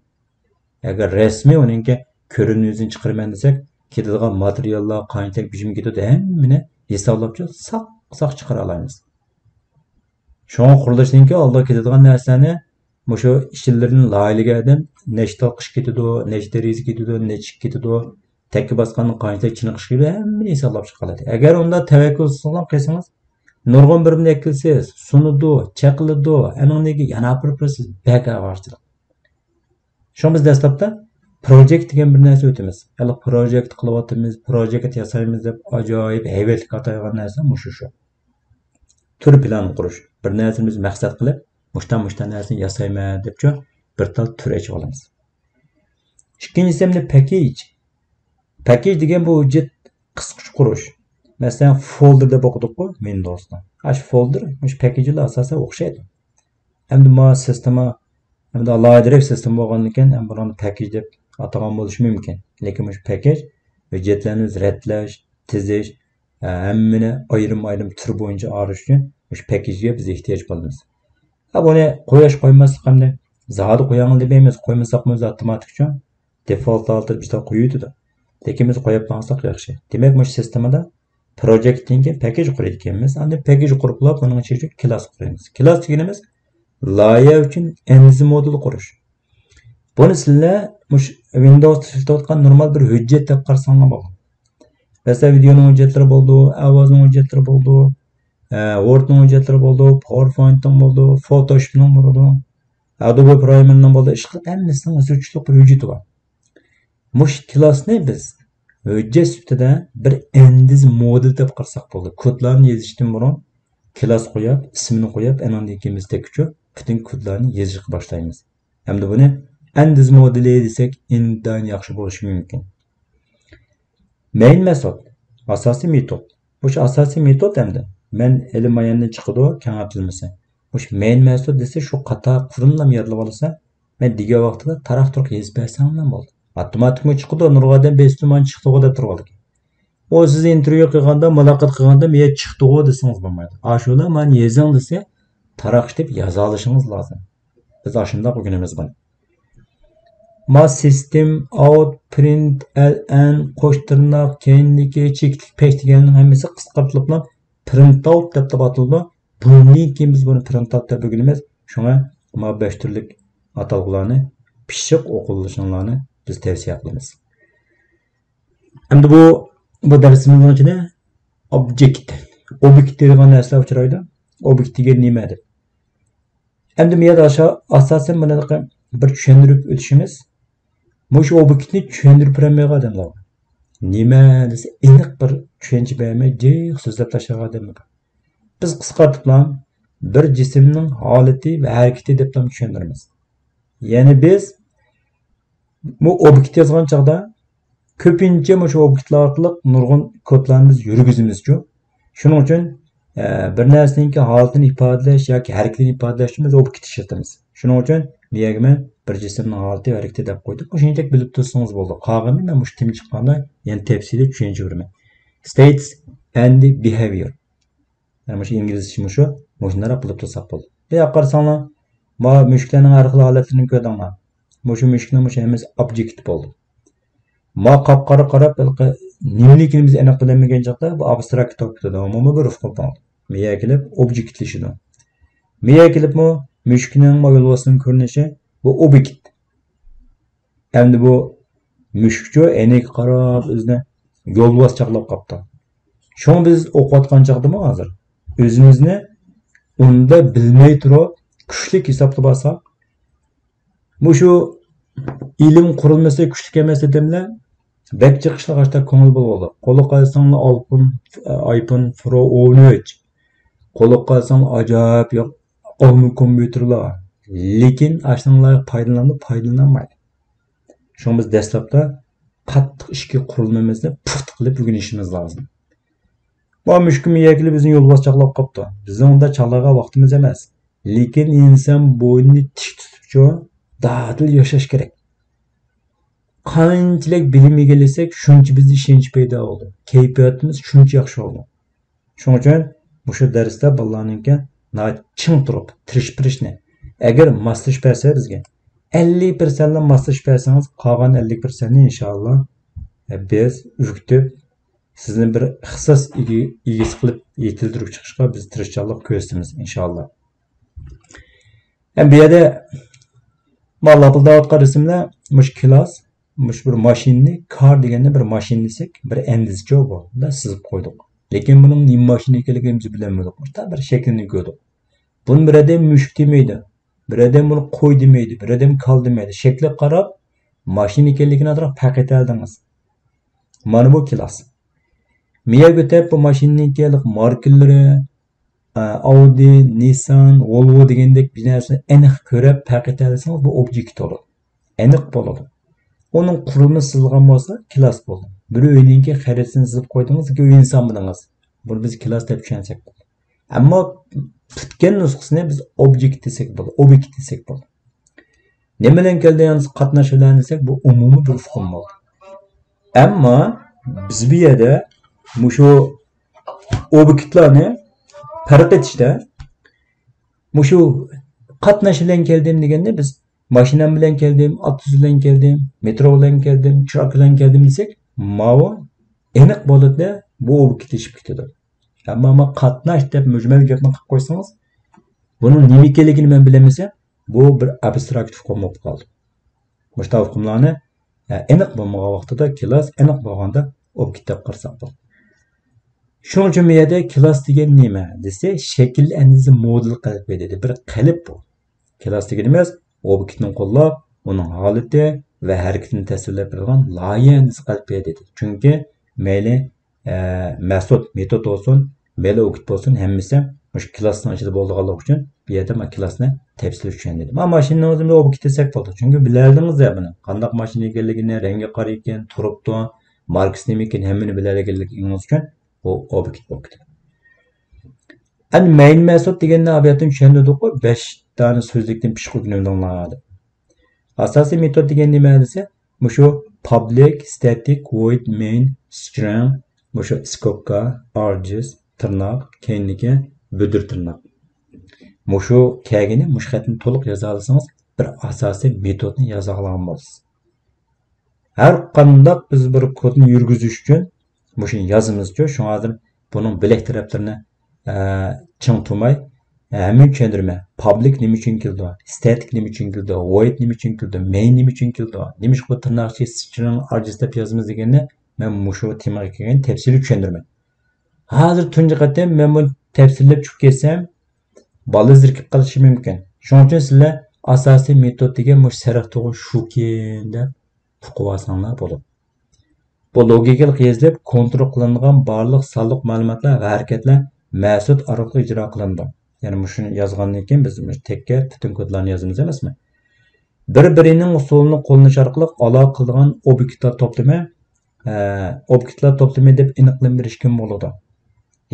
ئەگەر رەسمىي ئۇنىڭكى كۆرۈنۈشىنى چىقىرىمەن دېسەك، كېتىدىغان ماتېرىياللار قانچىلىك بېجىم كېتىدۇ، ھەممىنى ھېسابلاپچۇ ساق ساق چىقىرالايمىز. شۇڭا قۇرۇلۇشنىڭكى ئالدىغا كېتىدىغان نەرسىلەرنى مۇشۇ ئىشچىلىرىنى لايىھەلىگەن ئادەم نەچچە تال قىش كېتىدۇ، نەچچە دېرىزە كېتىدۇ، نەچچە ئىشىك كېتىدۇ، تەككە باسقاندا قانچىلىك چىنە قىش كېتىدۇ، ھەممىنى ھېسابلاپ چىقالايدۇ. ئەگەر ئۇنداق تەۋەككۈل قىلسىڭىز، قىلسىڭىز، نۇرغۇن بىرىمنى ئەكەلسىز، سۇنىدۇ، چېقىلىدۇ، ئەنىڭدىن كېيىن يەنە ئاپىرىپ بېرىسىز، بەك ئاۋارىچىلىك. شۇڭا بىز دەسلەپتە پروجېكت دېگەن بىر نەرسە ئۆتىمىز. يەنى پروجېكت قىلىۋاتىمىز، پروجېكت ياسايمىز دەپ ئاجايىپ ھەيۋەتلىك ئاتايدىغان نەرسە مۇشۇ شۇ. تۈر پىلان قۇرۇش. بىر نەرسىنى بىز مەقسەت قىلىپ، مۇشتا مۇشتا نەرسىنى ياسايمەن دەپچۇ بىر تال تۈر ئېچىۋالىمىز. ئىككىنچىسى ئەمدى پەككېج. پەككېج دېگەن بۇ ھۆججەت قىسقۇچ قۇرۇش. مەسىلەن، فولدېر دەپ ئوقۇدۇققۇ ۋىندوۋستا. ئاشۇ فولدېر مۇشۇ پەككېجلەر ئاساسەن ئوخشايدۇ. ئەمدى ما سىستېما، ئەمدى ئالاھىدىرەك سىستېما بولغاندىكىن، ئەمدى بۇنى پەككېج دەپ ئاتىغان بولۇشى مۇمكىن. لېكىن مۇشۇ پەككېج ھۆججەتلەرنى ئۆزى رەتلەش، تىزىش، ھەممىنى ئايرىم-ئايرىم تۈر بويىچە ئايرىش ئۈچۈن مۇشۇ پەككېجگە بىز ئېھتىياج قىلىمىز. ھە، بۇنى قويۇش قويماسلىق ئەمدى زادى قوياڭ دېمەيمىز، قويمىساقمۇ ئۆزى ئاپتوماتىك شۇ دېفولت ھالىتىدە بىزدە قويۇۋېتىدۇ. لېكىن بىز قويۇپ ماڭساق ياخشى. دېمەك، مۇشۇ سىستېمىدا پروجېكتتىن كېيىن پەككېج قۇرىدىكەنمىز. ئاندىن پەككېج قۇرۇپلا بۇنىڭ ئىچىگە كىلاس قۇرىمىز. كىلاس دېگىنىمىز لايىھە ئۈچۈن ئەندىزە مودېلى قۇرۇش. بۇنى سىلەر مۇشۇ ۋىندوۋستا ئىشلىتىۋاتقان نورمال بىر ھۆججەت دەپ قارىساڭلار بولىدۇ. مەسىلەن، ۋىدېئونىڭ ھۆججەتلىرى بولىدۇ، ئاۋازنىڭ ھۆججەتلىرى بولىدۇ، ھە، ۋوردنىڭ ھۆججەتلىرى بولىدۇ، پاۋېرپوينتنىڭ بولىدۇ، فوتوشوپنىڭ بولىدۇ، ئادوبى پرېمىيېرنىڭ بولىدۇ، ئىشقىلىپ ھەممىسىنىڭ ئۆزىگە چۈشلۈك بىر ھۆججىتى بار. مۇشۇ كىلاسنى بىز ھۆججەت سۈپىتىدە بىر ئەندىزە مودېلى دەپ قارىساق بولىدۇ. كودلارنى يېزىشتىن بۇرۇن كىلاس قويۇپ، ئىسمىنى قويۇپ، ئەنىڭدىن كېيىن بىز تەككىچۇ پۈتۈن كودلارنى يېزىشقا باشلايمىز. ئەمدى بۇنى ئەندىز مودېلى دېسەك، ئىنتايىن ياخشى بولۇشى مۇمكىن. مەين مېتود، ئاساسىي مېتود. مۇشۇ ئاساسىي مېتود ئەمدى. مەن ئىلىم ئاياندىن چىقىدۇ، كېڭەيتىلمىسى. مۇشۇ مەين مېتود دېسە، شۇ قاتار قۇرۇملام يادلىۋالسا، مەن دېگەن ۋاقتىدا تاراق-تۇرۇق يېزىپ بەرسەڭلار بولدى. ئاپتوماتىكمۇ چىقىدۇ، نۇرغۇن ئادەم بېسىپتۇ، مانا چىقتىغۇ دەپ تۇرۇۋالىدىكەن. ئۇ سىز ئىنتېرۋيۇ قىلغاندا، مۇلاقات قىلغاندا، مېيە چىقتىغۇ دېسىڭىز بولمايدۇ. ئاشۇلا مانا يېزىڭ دېسە، تاراق ئېتىپ يازالىشىڭىز لازىم. بىز ئاشۇنداق ئۆگىنىمىز بۇنى. ما سىستېم، ئاۋت، پرىنت، ئەل ئەن، قوش تىرناق، كەينىدىكى چېكىتلىك پەش دېگەننىڭ ھەممىسى قىسقارتىلىپلا پرىنت ئاۋت دەپ ئاتىلىدۇ. بۇندىن كېيىن بىز بۇنى پرىنت ئاۋت دەپ ئۆگىنىمىز. شۇڭا ما بەش تۈرلۈك ئاتالغۇلارنى پىششىق ئوقۇۋېلىشىڭلارنى بىز تەۋسىيە قىلىمىز. ئەمدى بۇ، بۇ دەرسىمىزنىڭ ئىچىدە ئوبيېكت، ئوبيېكت دەيدىغان نەرسىلەر ئۇچرايدۇ. ئوبيېكت دېگەن نېمە دەپ. ئەمدى بۇ يەردە ئاشۇ ئاساسەن بۇنى بىر چۈشەندۈرۈپ ئۆتۈشىمىز. مۇشۇ ئوبيېكتنى چۈشەندۈرۈپ بېرەلمەيدىغان ئادەملەر بار. نېمە دېسە، ئېنىق بىر چۈشەنچە بەرمەي، جىق سۆزلەپ تاشلىغان ئادەملەر بار. بىز قىسقارتىپلا بىر جىسىمنىڭ ھالىتى ۋە ھەرىكىتى دەپلا چۈشەندۈرىمىز. يەنى بىز بۇ ئوبيېكت يازغان چاغدا كۆپىنچە مۇشۇ ئوبيېكتلار ئارقىلىق نۇرغۇن كودلارنى بىز يۈرگۈزىمىزچۇ. شۇنىڭ ئۈچۈن، ئە، بىر نەرسىنىڭكى ھالىتىنى ئىپادىلەش ياكى ھەرىكىتىنى ئىپادىلەش ئۈچۈن بىز ئوبيېكت ئىشلىتىمىز. شۇنىڭ ئۈچۈن بۇ يەرگە مەن بىر جىسىمنىڭ ھالىتى ۋە ھەرىكىتى دەپ قويدۇم. مۇشۇنچىلىك بىلىپ تۇرسىڭىز بولدى. قالغىنىنى مەن مۇشۇ تېما چىققاندا يەنە تەپسىلىي چۈشەنچە بېرىمەن. States and behavior. يەنى مۇشۇ ئىنگلىزچە مۇشۇ، مۇشۇنداق بىلىپ تۇرساق بولدى. بۇ ياققا قارىساڭلار، ما مۈشۈكلەرنىڭ ھەر خىل ھالەتلىرىنى كۆردۈڭلار. مۇشۇ مۈشۈكنىڭ مۇشۇ ھەممىسى ئوبيېكت بولدى. ما قاپقارا قاراپ، ھېلىقى نېمىلىكىنى بىز ئېنىق بىلەلمىگەن چاغدا بۇ ئابستراكت بولۇپ كېتىدۇ. ئومۇمىي بىر ئۇقۇم بولدى. مىيە كېلىپ ئوبيېكتلىشىدۇ. مىيە كېلىپمۇ مۈشۈكنىڭ يولۋاسنىڭ كۆرۈنۈشى، بۇ ئوبيېكت. ئەمدى بۇ مۈشۈكچۇ ئەينەككە قاراپ ئۆزىنى يولۋاس چاغلاپ قاپتۇ. شۇڭا بىز ئوقۇۋاتقان چاغدىمۇ ھازىر ئۆزىمىزنى ئۇندا بىلمەي تۇرۇپ كۈچلۈك ھېسابلاپ ئالساق، مۇشۇ ئىلىم قۇرۇلمىسى كۈچلۈك ئەمەس ئادەملەر بەك جىق ئىشلارغا كۆڭۈل بولىدۇ. قولغا ئالساڭلار ئالپۇن، ئايپون پرو ئون ئۈچ. قولغا ئالساڭلار ئاجايىپ ياق ئالما كومپيۇتېرلار. لېكىن ئاشۇنىڭلارغا پايدىلىنىدۇ، پايدىلىنالمايدۇ. شۇڭا بىز دەسلەپتە قاتتىق ئىچكى قۇرۇلمىمىزنى پۇختا قىلىپ ئۆگىنىشىمىز لازىم. بۇ مۈشۈكمۇ يەكىلى بىزنى يولۋاس چاغلاپ قاپتۇ. بىزنىڭ ئۇنداق چاغلارغا ۋاقتىمىز ئەمەس. لېكىن ئىنسان بوينىنى تىك تۇتۇپچۇ، دادىل ياشاش كېرەك. قانچىلىك بىلىم ئىگىلىسەك، شۇنچە بىزدە ئىشەنچ پەيدا بولىدۇ. كەيپىياتىمىز شۇنچە ياخشى بولىدۇ. شۇنىڭ ئۈچۈن مۇشۇ دەرستە بالىلارنىڭكى ناھايىتى چىڭ تۇرۇپ، تىرىشىپ بېرىشنى، ئەگەر ماسلىشىپ بەرسە بىزگە، ئەللىك پىرسەنتلا ماسلىشىپ بەرسىڭىز، قالغان ئەللىك پىرسەنتنى ئىنشاللا، ئە، بىز ئۆگىتىپ، سىزنى بىر ئىختىساس ئىگە-، ئىگىسى قىلىپ يېتىلدۈرۈپ چىقىشقا بىز تىرىشچانلىق كۆرسىتىمىز، ئىنشاللا. ھەم بۇ يەردە مانا لاپىلداۋاتقان رەسىملەر، مۇشۇ كىلاس، مۇشۇ بىر ماشىنىنى، كار دېگەندە بىر ماشىنا دېسەك، بىر ئەندىزىچۇ بۇ، بۇنداق سىزىپ قويدۇق. لېكىن بۇنىڭ نېمە ماشىنا ئىكەنلىكىنى بىز بىلەلمىدۇق. مۇشۇنداق بىر شەكلىنى كۆردۇق. بۇنى بىر ئادەم مۈشۈك دېمەيدۇ. بىر ئادەم بۇنى قوي دېمەيدۇ. بىر ئادەم كال دېمەيدۇ. شەكلىگە قاراپ، ماشىنا ئىكەنلىكىنى ئازراق پەرق ئېتەلدىڭىز. مانا بۇ كىلاس. مىيەگە ئۆتەپ بۇ ماشىنىنىڭكى ماركىلىرى، ئە، ئاۋدى، نىسسان، ۋولۋو دېگەندەك بىر نەرسىنى ئېنىق كۆرۈپ پەرق ئېتەلىسىڭىز، بۇ ئوبيېكت بولىدۇ. ئېنىق بولىدۇ. ئۇنىڭ قۇرۇلمىسى سىزىلغان بولسا، كىلاس بولدى. بىر ئۆينىڭكى خەرىتىسىنى سىزىپ قويدىڭىز، ئىككى ئۆي ھېسابلىدىڭىز. بۇنى بىز كىلاس دەپ چۈشەنسەك بولدى. ئەمما پۈتكەن نۇسخىسىنى بىز ئوبيېكت دېسەك بولدى، ئوبيېكت دېسەك بولدى. نېمە بىلەن كەلدى؟ يەنى قاتناش بىلەن دېسەك، بۇ ئومۇمىي بىر ئۇقۇم بولدى. ئەمما بىز بۇ يەردە مۇشۇ ئوبيېكتلارنى پەرق ئېتىشتە مۇشۇ قاتناش بىلەن كەلدىم دېگەندە بىز ماشىنام بىلەن كەلدىم، ئاتوبۇس بىلەن كەلدىم، مېترو بىلەن كەلدىم، تراك بىلەن كەلدىم دېسەك، ماۋۇ ئېنىق بولىدۇ، بۇ ئوبيېكت ئېشىپ كېتىدۇ. ئەمما، ئەمما قاتناش دەپ مۈجمەل گەپنى قىلىپ قويسىڭىز، بۇنىڭ نېمە ئىكەنلىكىنى مەن بىلەلمىسەم، بۇ بىر ئابستراكت ئۇقۇم بولۇپ قالدى. مۇشۇنداق ئۇقۇملارنى، ئە، ئېنىق بولمىغان ۋاقتىدا كىلاس، ئېنىق بولغاندا ئوبيېكت دەپ قارىساق بولىدۇ. شۇنىڭ ئۈچۈن بۇ يەردە كىلاس دېگەن نېمە دېسە، شەكىل ئەندىزە مودېل قەلبى دېدى. بىر قېلىپ بۇ. كىلاس دېگىنىمىز ئوبيېكتنى قوللاپ، ئۇنىڭ ھالىتى ۋە ھەرىكىتىنى تەسۋىرلەپ بېرىدىغان لايىھە ئەندىزە قەلبى دېدى. چۈنكى مەيلى، ئە، مېتود، مېتود بولسۇن، مەيلى ئوبيېكت بولسۇن، ھەممىسى مۇشۇ كىلاسنىڭ ئىچىدە بولىدىغانلىقى ئۈچۈن بۇ يەردە مانا كىلاسنى تەپسىلىي چۈشەندۈردۈم. مانا ماشىنىنىڭ ئۆزىنى ئوبيېكت دېسەك بولىدۇ. چۈنكى بىلەلىدىڭىز يا بۇنى. قانداق ماشىنا ئىكەنلىكىنى، رەڭگى قارا ئىكەن، تۇرۇپتۇ، ماركىسى نېمە ئىكەن، ھەممىنى بىلەلىگەنلىكىڭىز ئۈچۈن بۇ ئوبيېكت بولۇپ كېتىدۇ. ئەمدى مەين مېتود دېگەننى ئاۋۇ يەردىن چۈشەندۈردۇققۇ، بەش دانە سۆزلۈكتىن پىششىق ئۆگىنىۋېلىڭلار دەپ. ئاساسىي مېتود دېگەن نېمە دېسە، مۇشۇ پابلىك، ستاتىك، ۋويد، مەين، سترىڭ، مۇشۇ ئىسكوپكا، ئارجىس، تىرناق، كەينىدىكى بۈدۈر تىرناق. مۇشۇ كەلگىنى، مۇشۇ خەتنى تولۇق يازالىسىڭىز، بىر ئاساسىي مېتودنى يازالىغان بولىسىز. ھەر قانداق بىز بىر كودنى يۈرگۈزۈش ئۈچۈن مۇشۇنى يازىمىزچۇ، شۇڭا ھازىر بۇنىڭ بىلەك تەرەپلىرىنى، ئە، چىڭ تۇرماي، ئە، ھەممىنى چۈشەندۈرىمەن. پابلىك نېمە ئۈچۈن كېلىدۇ؟ ستاتىك نېمە ئۈچۈن كېلىدۇ؟ ۋويد نېمە ئۈچۈن كېلىدۇ؟ مەين نېمە ئۈچۈن كېلىدۇ؟ نېمىشقا بۇ تىرناقچە سترىڭ ئارجىس دەپ يازىمىز دېگەننى مەن مۇشۇ تېمىغا كەلگەن تەپسىلىي چۈشەندۈرىمەن. ھازىر تۇنجى قېتىم مەن بۇنى تەپسىللەپ چۈشۈپ كەتسەم، بالا زېرىكىپ قېلىشى مۇمكىن. شۇنىڭ ئۈچۈن سىلەر ئاساسىي مېتود دېگەن مۇشۇ سېرىق تۇغۇ شۇكەن دەپ ئۇقۇۋالساڭلار بولىدۇ. بۇ لوگىكىلىق يېزىلىپ، كونترول قىلىنىدىغان بارلىق سانلىق مەلۇماتلار ۋە ھەرىكەتلەر مېتود ئارقىلىق ئىجرا قىلىنىدۇ. يەنى مۇشۇنى يازغاندىن كېيىن بىز مۇشۇ تەككە پۈتۈن كودلارنى يازىمىز ئەمەسمۇ؟ بىر-بىرىنىڭ ئۇسۇلىنى قوللىنىش ئارقىلىق ئالاقە قىلىدىغان ئوبيېكتلار توپلىمى، ئە، ئوبيېكتلار توپلىمى دەپ ئېنىقلىما بېرىشكىمۇ بولىدۇ.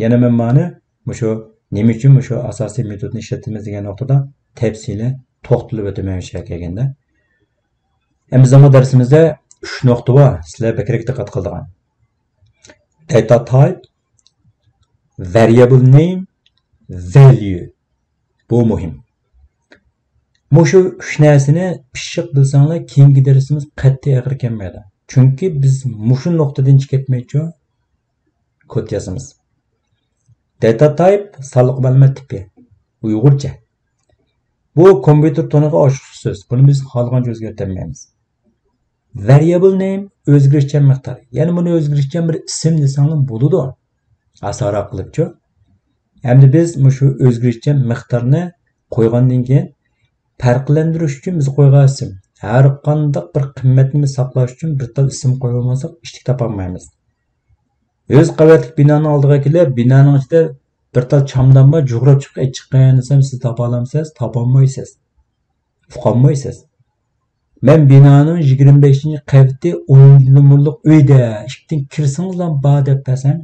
يەنە مەن مانا مۇشۇ نېمە ئۈچۈن مۇشۇ ئاساسىي مېتودنى ئىشلەتتىمىز دېگەن نۇقتىدا تەپسىلىي توختىلىپ ئۆتىمەن مۇشۇ يەرگە كەلگەندە. ئەمدى بىزنىڭ بۇ دەرسىمىزدە ئۈچ نۇقتا بار، سىلەر بەكرەك دىققەت قىلىدىغان. داتا تايپ، ۋەرىيابىل نېيم، ۋەليۇ. بۇ مۇھىم. مۇشۇ ئۈچ نەرسىنى پىششىق بىلسەڭلار، كېيىنكى دەرسىمىز قەتئىي ئېغىر كەلمەيدۇ. چۈنكى بىز مۇشۇ نۇقتىدىن چىقىپ كەتمەيچۇ كود يازىمىز. داتا تايپ، سانلىق مەلۇمات تىپى. ئۇيغۇرچە. بۇ كومپيۇتېر تونىغا ئاشۇقلۇق سۆز. بۇنى بىز خالىغانچە ئۆزگەرتەلمەيمىز. ۋەرىيابىل نېيم، ئۆزگىرىشچان مىقدار. يەنى بۇنى ئۆزگىرىشچان بىر ئىسىم دېسەڭلار بولىدۇ. ئاسانراق قىلىپچۇ. ئەمدى بىز مۇشۇ ئۆزگىرىشچان مىقدارنى قويغاندىن كېيىن، پەرقلەندۈرۈش ئۈچۈن بىز قويغان ئىسىم. ھەر قانداق بىر قىممەتنى بىز ساقلاش ئۈچۈن بىر تال ئىسىم قويۇۋالمىساق، ئىشتىك تاپالمايمىز. يۈز قەۋەتلىك بىنانىڭ ئالدىغا كېلىپ، بىنانىڭ ئىچىدە بىر تال چامدان بار، جۇغراپ چىقىپ ئېچىققىن دېسەم، سىز تاپالامسىز؟ تاپالمايسىز. ئۇقالمايسىز. مەن بىنانىڭ يىگىرمە بەشىنچى قەۋىتى ئونىنچى نومۇرلۇق ئۆيدە، ئىشىكتىن كىرسىڭىزلا بار دەپ بەرسەم،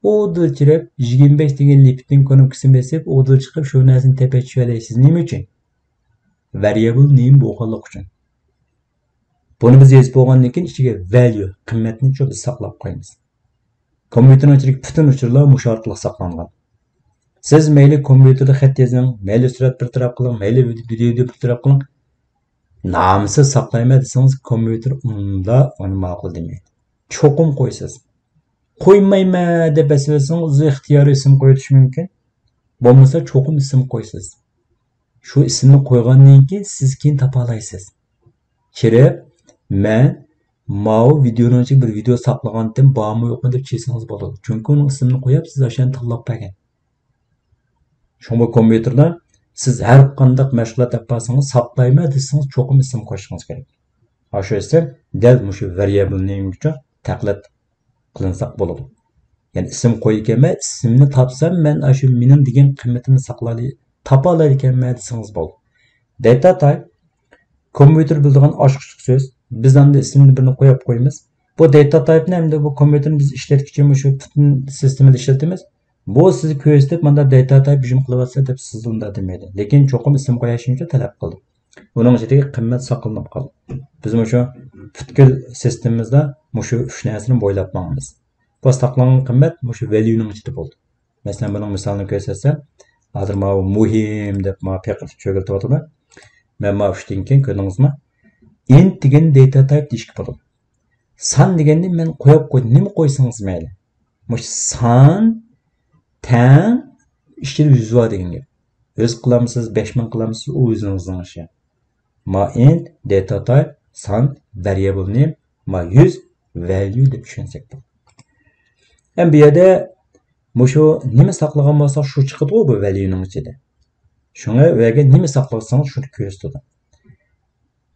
ئۇدۇل چىرىپ، يىگىرمە بەش دېگەن لىفتنىڭ كۇنۇپكىسىنى بېسىپ، ئۇدۇل چىقىپ، شۇ نەرسىنى تېپىپ چۈشۈۋېلەيسىز. نېمە ئۈچۈن؟ ۋەرىيابىل نېيم بولغانلىقى ئۈچۈن. بۇنى بىز يېزىپ بولغاندىن كېيىن، ئىچىگە ۋەليۇ، قىممەتنى شۇ بىز ساقلاپ قويىمىز. كومپيۇتېرنىڭ ئىچىدىكى پۈتۈن ئۇچۇرلار مۇشۇ ئارقىلىق ساقلانغان. سىز مەيلى كومپيۇتېردا خەت يېزىڭ، مەيلى سۈرەت بىر تەرەپ قىلىڭ، مەيلى ۋىدېو بىر تەرەپ قىلىڭ. نامىسىز ساقلايمەن دېسىڭىز، كومپيۇتېر ئۇنداق ئۇنى ماقۇل دېمەيدۇ. چوقۇم قويىسىز. قويمايمەن دەپ بېسىۋەتسىڭىز، ئۆزى ئىختىيارىي ئىسىم قويۇۋېتىشى مۇمكىن. بولمىسا چوقۇم ئىسىم قويىسىز. شۇ ئىسىمنى قويغاندىن كېيىن سىز كېيىن تاپالايسىز. كىرىپ، مەن ماۋۇ ۋىدېونىڭ ئىچىگە بىر ۋىدېو ساقلىغانتىم، بارمۇ يوقمۇ دەپ چىقسىڭىز بولىدۇ. چۈنكى ئۇنىڭ ئىسمىنى قويۇپ، سىز ئاشۇنى تاللاپ بەرگەن. شۇڭا بۇ كومپيۇتېردا سىز ھەر قانداق مەشغۇلات ئېلىپ بارسىڭىز، ساقلايمەن دېسىڭىز، چوقۇم ئىسىم قوشۇشىڭىز كېرەك. ئاشۇ ئىسىم دەل مۇشۇ ۋەرىيابىل نېيم ئۈچۈن تەقلىد قىلىنساق بولىدۇ. يەنى ئىسىم قويىدىكەنمەن، ئىسىمنى تاپسام، مەن ئاشۇ مېنىڭ دېگەن قىممىتىمنى ساقلاي-، تاپالايدىكەنمەن دېسىڭىز بولىدۇ. داتا تايپ، كومپيۇتېر بىلىدىغان ئاچقۇچلۇق سۆز. بىز ئاندىن ئىسىمنى بىرنى قويۇپ قويىمىز. بۇ داتا تايپنى ئەمدى بۇ كومپيۇتېرنى بىز ئىشلەتكۈچە مۇشۇ پۈتۈن سىستېمىدا ئىشلىتىمىز. بۇ سىزگە كۆرسىتىپ، ماندا داتا تايپ ھۇجۇم قىلىۋاتىسىلەر دەپ سىزگە ئۇنداق دېمەيدۇ. لېكىن چوقۇم ئىسىم قويۇشنى تەلەپ قىلىدۇ. ئۇنىڭ ئىچىدىكى قىممەت ساقلىنىپ قالىدۇ. بىز مۇشۇ پۈتكۈل سىستېمىمىزدا مۇشۇ ئۈچ نەرسىنى بويلاپ ماڭىمىز. بۇ ساقلانغان قىممەت مۇشۇ ۋەليۇنىڭ ئىچىدە بولىدۇ. مەسىلەن، بۇنىڭ مىسالىنى كۆرسەتسەم، ھازىر ماۋۇ مۇھىم دەپ ماۋۇ پىقىرتىپ چۆگۈرتۈۋاتىدۇ. مەن ماۋۇ ئۈچتىن كېيىن كۆردىڭىزمۇ؟ ئىنت دېگەن داتا تايپ دېيىشكە بولىدۇ. سان دېگەننى مەن قويۇپ قويدۇم. نېمە قويسىڭىز مەيلى. مۇشۇ سان تەڭ ئىچىدە يۈز بار دېگەن گەپ. يۈز قىلامسىز، بەش مىڭ قىلامسىز، ئۇ ئۆزىڭىزنىڭ ئىشى. ما ئىنت، داتا تايپ، سان، ۋەرىيابىلنى، ما يۈز، ۋەليۇ دەپ چۈشەنسەك بولىدۇ. ھەم بۇ يەردە مۇشۇ نېمە ساقلىغان بولساق، شۇ چىقىدىغۇ بۇ ۋەليۇنىڭ ئىچىدە. شۇڭا بۇ يەرگە نېمە ساقلىسىڭىز، شۇنى كۆرسىتىدۇ.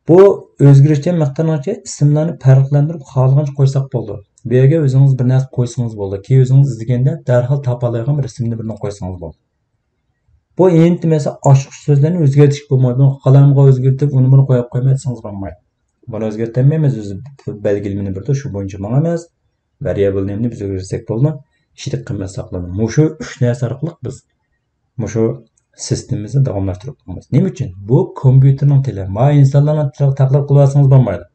بۇ ئۆزگىرىشچان مىقدارنىڭ ئىچىدە ئىسىملارنى پەرقلەندۈرۈپ خالىغانچە قويساق بولىدۇ. بۇ يەرگە ئۆزىڭىز بىر نەرسە قويسىڭىز بولىدۇ. كېيىن ئۆزىڭىز ئىزدىگەندە دەرھال تاپالايدىغان بىر ئىسىمنى بىرنى قويسىڭىز بولىدۇ. بۇ ئىنت مەسىلەن ئاچقۇچ سۆزلەرنى ئۆزگەرتىشكە بولمايدۇ. قالامغا ئۆزگەرتىپ، ئۇنى بۇنى قويۇپ قويماي دېسىڭىز بولمايدۇ. بۇنى ئۆزگەرتەلمەيمىز، ئۆزى بەلگىلىمىنى بېرىدۇ، شۇ بويىچە ماڭىمىز. ۋەرىيابىل نېمىنى بىز ئۆزگەرتسەك بولىدۇ. ئىچىدىكى قىممەت ساقلىنىدۇ. مۇشۇ ئۈچ نەرسە ئارقىلىق بىز مۇشۇ سىستېمىمىزنى داۋاملاشتۇرۇپ تۇرىمىز. نېمە ئۈچۈن؟ بۇ كومپيۇتېرنىڭ تىلى. ما ئىنسانلارنىڭ تىلىغا تەقلىد قىلىۋالسىڭىز بولمايدۇ.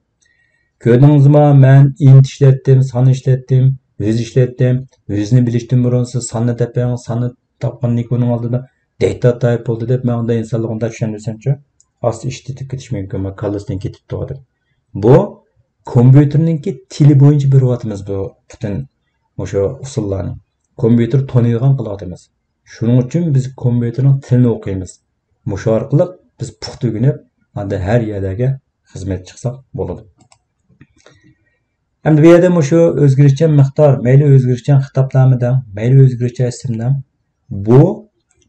كۆردىڭىزما، مەن ئىنت ئىشلەتتىم، سان ئىشلەتتىم، يۈز ئىشلەتتىم. يۈزنى بىلىشتىن بۇرۇن سىز ساننى تېپىڭ، ساننى تاپقاندىن كېيىن ئۇنىڭ ئالدىدا داتا تايپ بولدى دەپ، مەن ئۇنداق ئىنسانلارغا ئۇنداق چۈشەندۈرسەمچۇ؟ ئاستا ئىش تېتىپ كېتىشى مۇمكىن، كاللىسىدىن كېتىپتۇ ئادەم. بۇ كومپيۇتېرنىڭكى تىلى بويىچە بېرىۋاتىمىز بۇ پۈتۈن مۇشۇ ئۇسۇللارنى. كومپيۇتېر تونۇيدىغان قىلىۋاتىمىز. شۇنىڭ ئۈچۈن بىز كومپيۇتېرنىڭ تىلىنى ئوقۇيمىز. مۇشۇ ئارقىلىق بىز پۇختا ئۆگىنىپ، ئاندىن ھەر يەرلەرگە خىزمەت چىقساق بولىدۇ. ئەمدى بۇ يەردە مۇشۇ ئۆزگىرىشچان مىقدار، مەيلى ئۆزگىرىشچان خىتابنامە دەڭ، مەيلى ئۆزگىرىشچان ئىسىم دەڭ. بۇ،